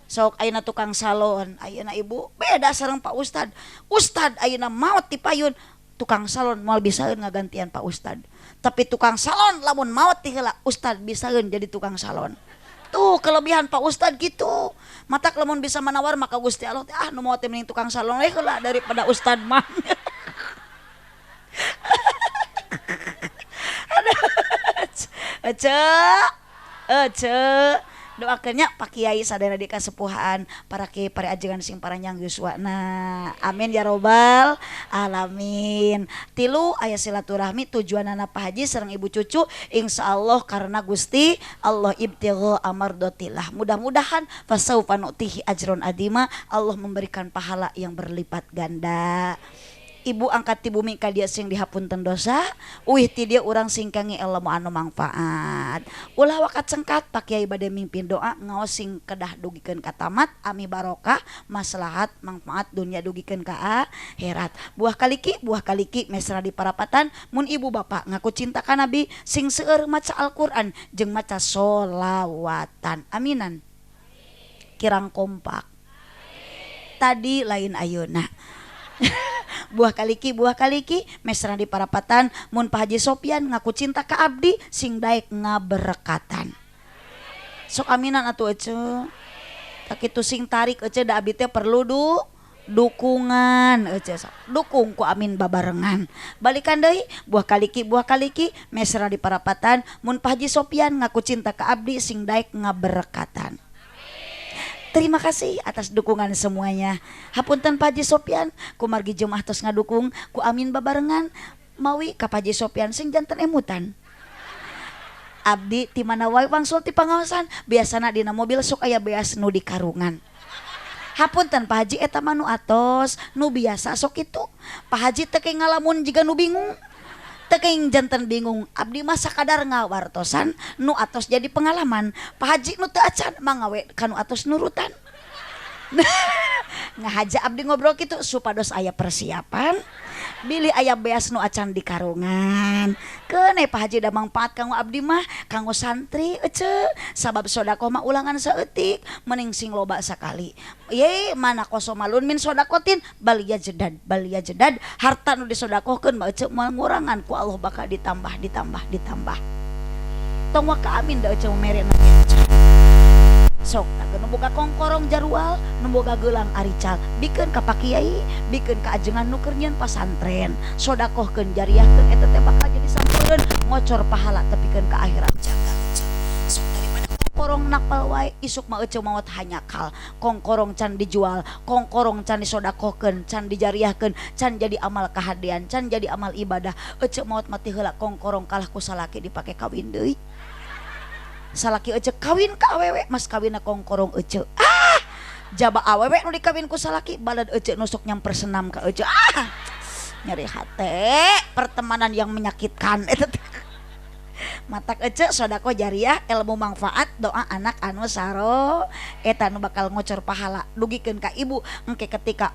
Sok ayeuna tukang salon ayeuna ibu beda sareng Pak Ustad. Ustad ayeuna maot ti payun tukang salon moal bisaeun ngagantian Pak Ustad. Tapi tukang salon lamun maot ti heula Ustad bisaeun jadi tukang salon. Tuh kelebihan Pak Ustad gitu. Matak lamun bisa manawar maka Gusti Allah teh ah nu maot teh mending tukang salon we heula daripada Ustad mah. Ece, ece, doakeunnya Pak Kiai sadayana di kasepuhan, para kiai para ajengan sing paranjang yuswana. Amin ya robbal alamin. Tilu aya silaturahmi tujuanana Pak Haji sareng Ibu Cucu insyaallah karena Gusti Allah ibtigha amardotillah. Mudah-mudahan fasaufa nu'tihi ajron adima, Allah memberikan pahala yang berlipat ganda. Ibu angkat ti bumi ka dia sing dihapunten dosa, uih ti dia urang sing kange ilmu anu mangfaat. Ulah wakat cengkat Pak Kiai bade mimpin doa ngaos sing kedah dugikeun ka tamat ami barokah maslahat manfaat dunia dugikeun ka akhirat. Buah kaliki mesra di parapatan mun ibu bapak ngaku cinta ka Nabi sing seueur maca Al-Qur'an jeung maca solawatan. Aminan. Kirang kompak. Tadi lain ayeuna. Buah kaliki mesra di parapatan mun Pak Haji Sopian ngaku cinta ka abdi sing daek ngaberekatan. Sok aminan atuh ece. Tak kitu sing tarik ece da abdi teh perlu dukungan ece sok. Dukung ku amin babarengan. Balikan deui buah kaliki mesra di parapatan mun Pak Haji Sopian ngaku cinta ka abdi sing daek ngaberekatan. Terima kasih atas dukungan semuanya. Hapunten Pak Haji Sopian, kumargi jemaah tos ngadukung, ku amin babarengan, mawi ka Pak Haji Sopian sing janten emutan. Abdi ti mana wae wangsul ti pangaosan, biasana dina mobil sok aya beas nu di karungan. Hapunten Pak Haji eta mah nu atos, nu biasa sok kitu. Pak Haji teu ke ngalamun jiga nu bingung. Teu kenging janten bingung, abdi mah sakadar ngawartosan nu atos jadi pengalaman. Pak Haji nu teu acan mangawe kanu atos nurutan. Ngahaja abdi ngobrol kitu supados aya persiapan, bilih aya beas nu acan di karungan. Keun Pak Haji da mangpaat kanggo abdi mah, kanggo santri ece, sabab sodakoh mah ulangan saeutik, mending sing loba sakali. Ye mana kosomalun min sodakotin bal yajdad harta nu disodakohkeun mah ece moal ngurangan ku Allah bakal ditambah ditambah ditambah. Tong waka amin da ece mere na. Sok tak nu boga kongkorong jarual, nu boga geulang arical, bikeun ka Pak Kiai, bikeun ka ajengan nu keur nyieun pasantren, sodakohkeun jariahkeun eta teh bakal jadi sampeureun ngocor pahala tepikeun ka akhirat. Jaga ece. Sok daripada kongkorong nakal wae isuk mah ece maot hanyakal, kongkorong can dijual, kongkorong can disodakohkeun, can dijariahkeun, can jadi amal kahadean, can jadi amal ibadah. Ece maot mati heula kongkorong kalah ku salaki dipake kawin deui. Salaki ece kawin ka awewe mas kawinna kongkorong ece. Ah jaba awewe nu dikawin ku salaki balad ece nusuk nyamper senam ka ece. Ah nyeri hate pertemanan yang menyakitkan eta teh. Matak ece sodakoh jariah ilmu manfaat doa anak anu saro eta nu bakal ngocor pahala dugikeun ka ibu engke ketika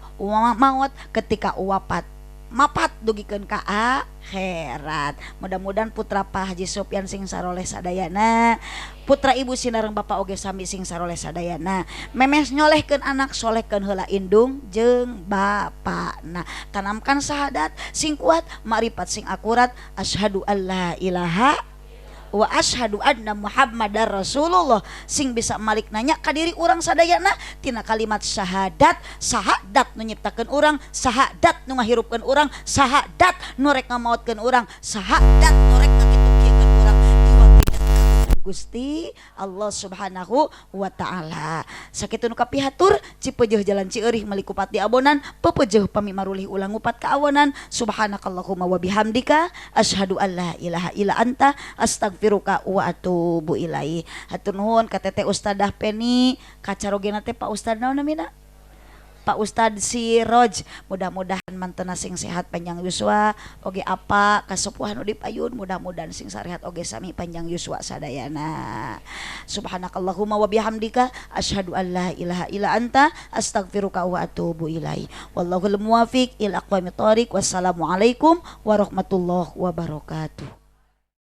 maot ketika wafat mapat dugikeun ka akhirat. Mudah-mudahan putra Pak Haji Sopian sing saroleh sadayana, putra ibu sinareng bapak oge sami sing saroleh sadayana. Memes nyolehkeun anak solehkeun heula indung jeung bapana. Tanamkan syahadat sing kuat, makrifat sing akurat, asyhadu alla ilaha wa asyhadu anna Muhammadar Rasulullah. Sing bisa malik nanya ka diri urang sadayana tina kalimat syahadat, sahadat nu nyiptakeun urang, sahadat nu ngahirupkeun urang, sahadat nu rek ngamaotkeun urang, sahadat nu rek ngakitu-kiekeun urang diwakilkeun Gusti Allah Subhanahu wa taala. Sakitu nu kapihatur cipeujeuh jalan Cieurih meuli kupat di abonan, pepeujeuh pami marulih ulang ngupat ka awonan. Subhanakallahumma wa bihamdika asyhadu an la ilaha illa anta astagfiruka wa atubu ilaih. Hatur nuhun ka Teteh Ustadzah Peni, ka carogena teh Pak Ustad naon namina? Pak Ustad Siroj, mudah-mudahan mantena sing sehat panjang yuswa oge apa kasepuhan nu dipayun, mudah-mudahan sing sarehat oge sami panjang yuswa sadayana. Subhanakallahumma wa bihamdika asyhadu an la ilaha illa anta astagfiruka wa atubu ilaih. Wallahul muwafiq ila aqwamit thoriq. Wassalamualaikum warahmatullahi wabarakatuh.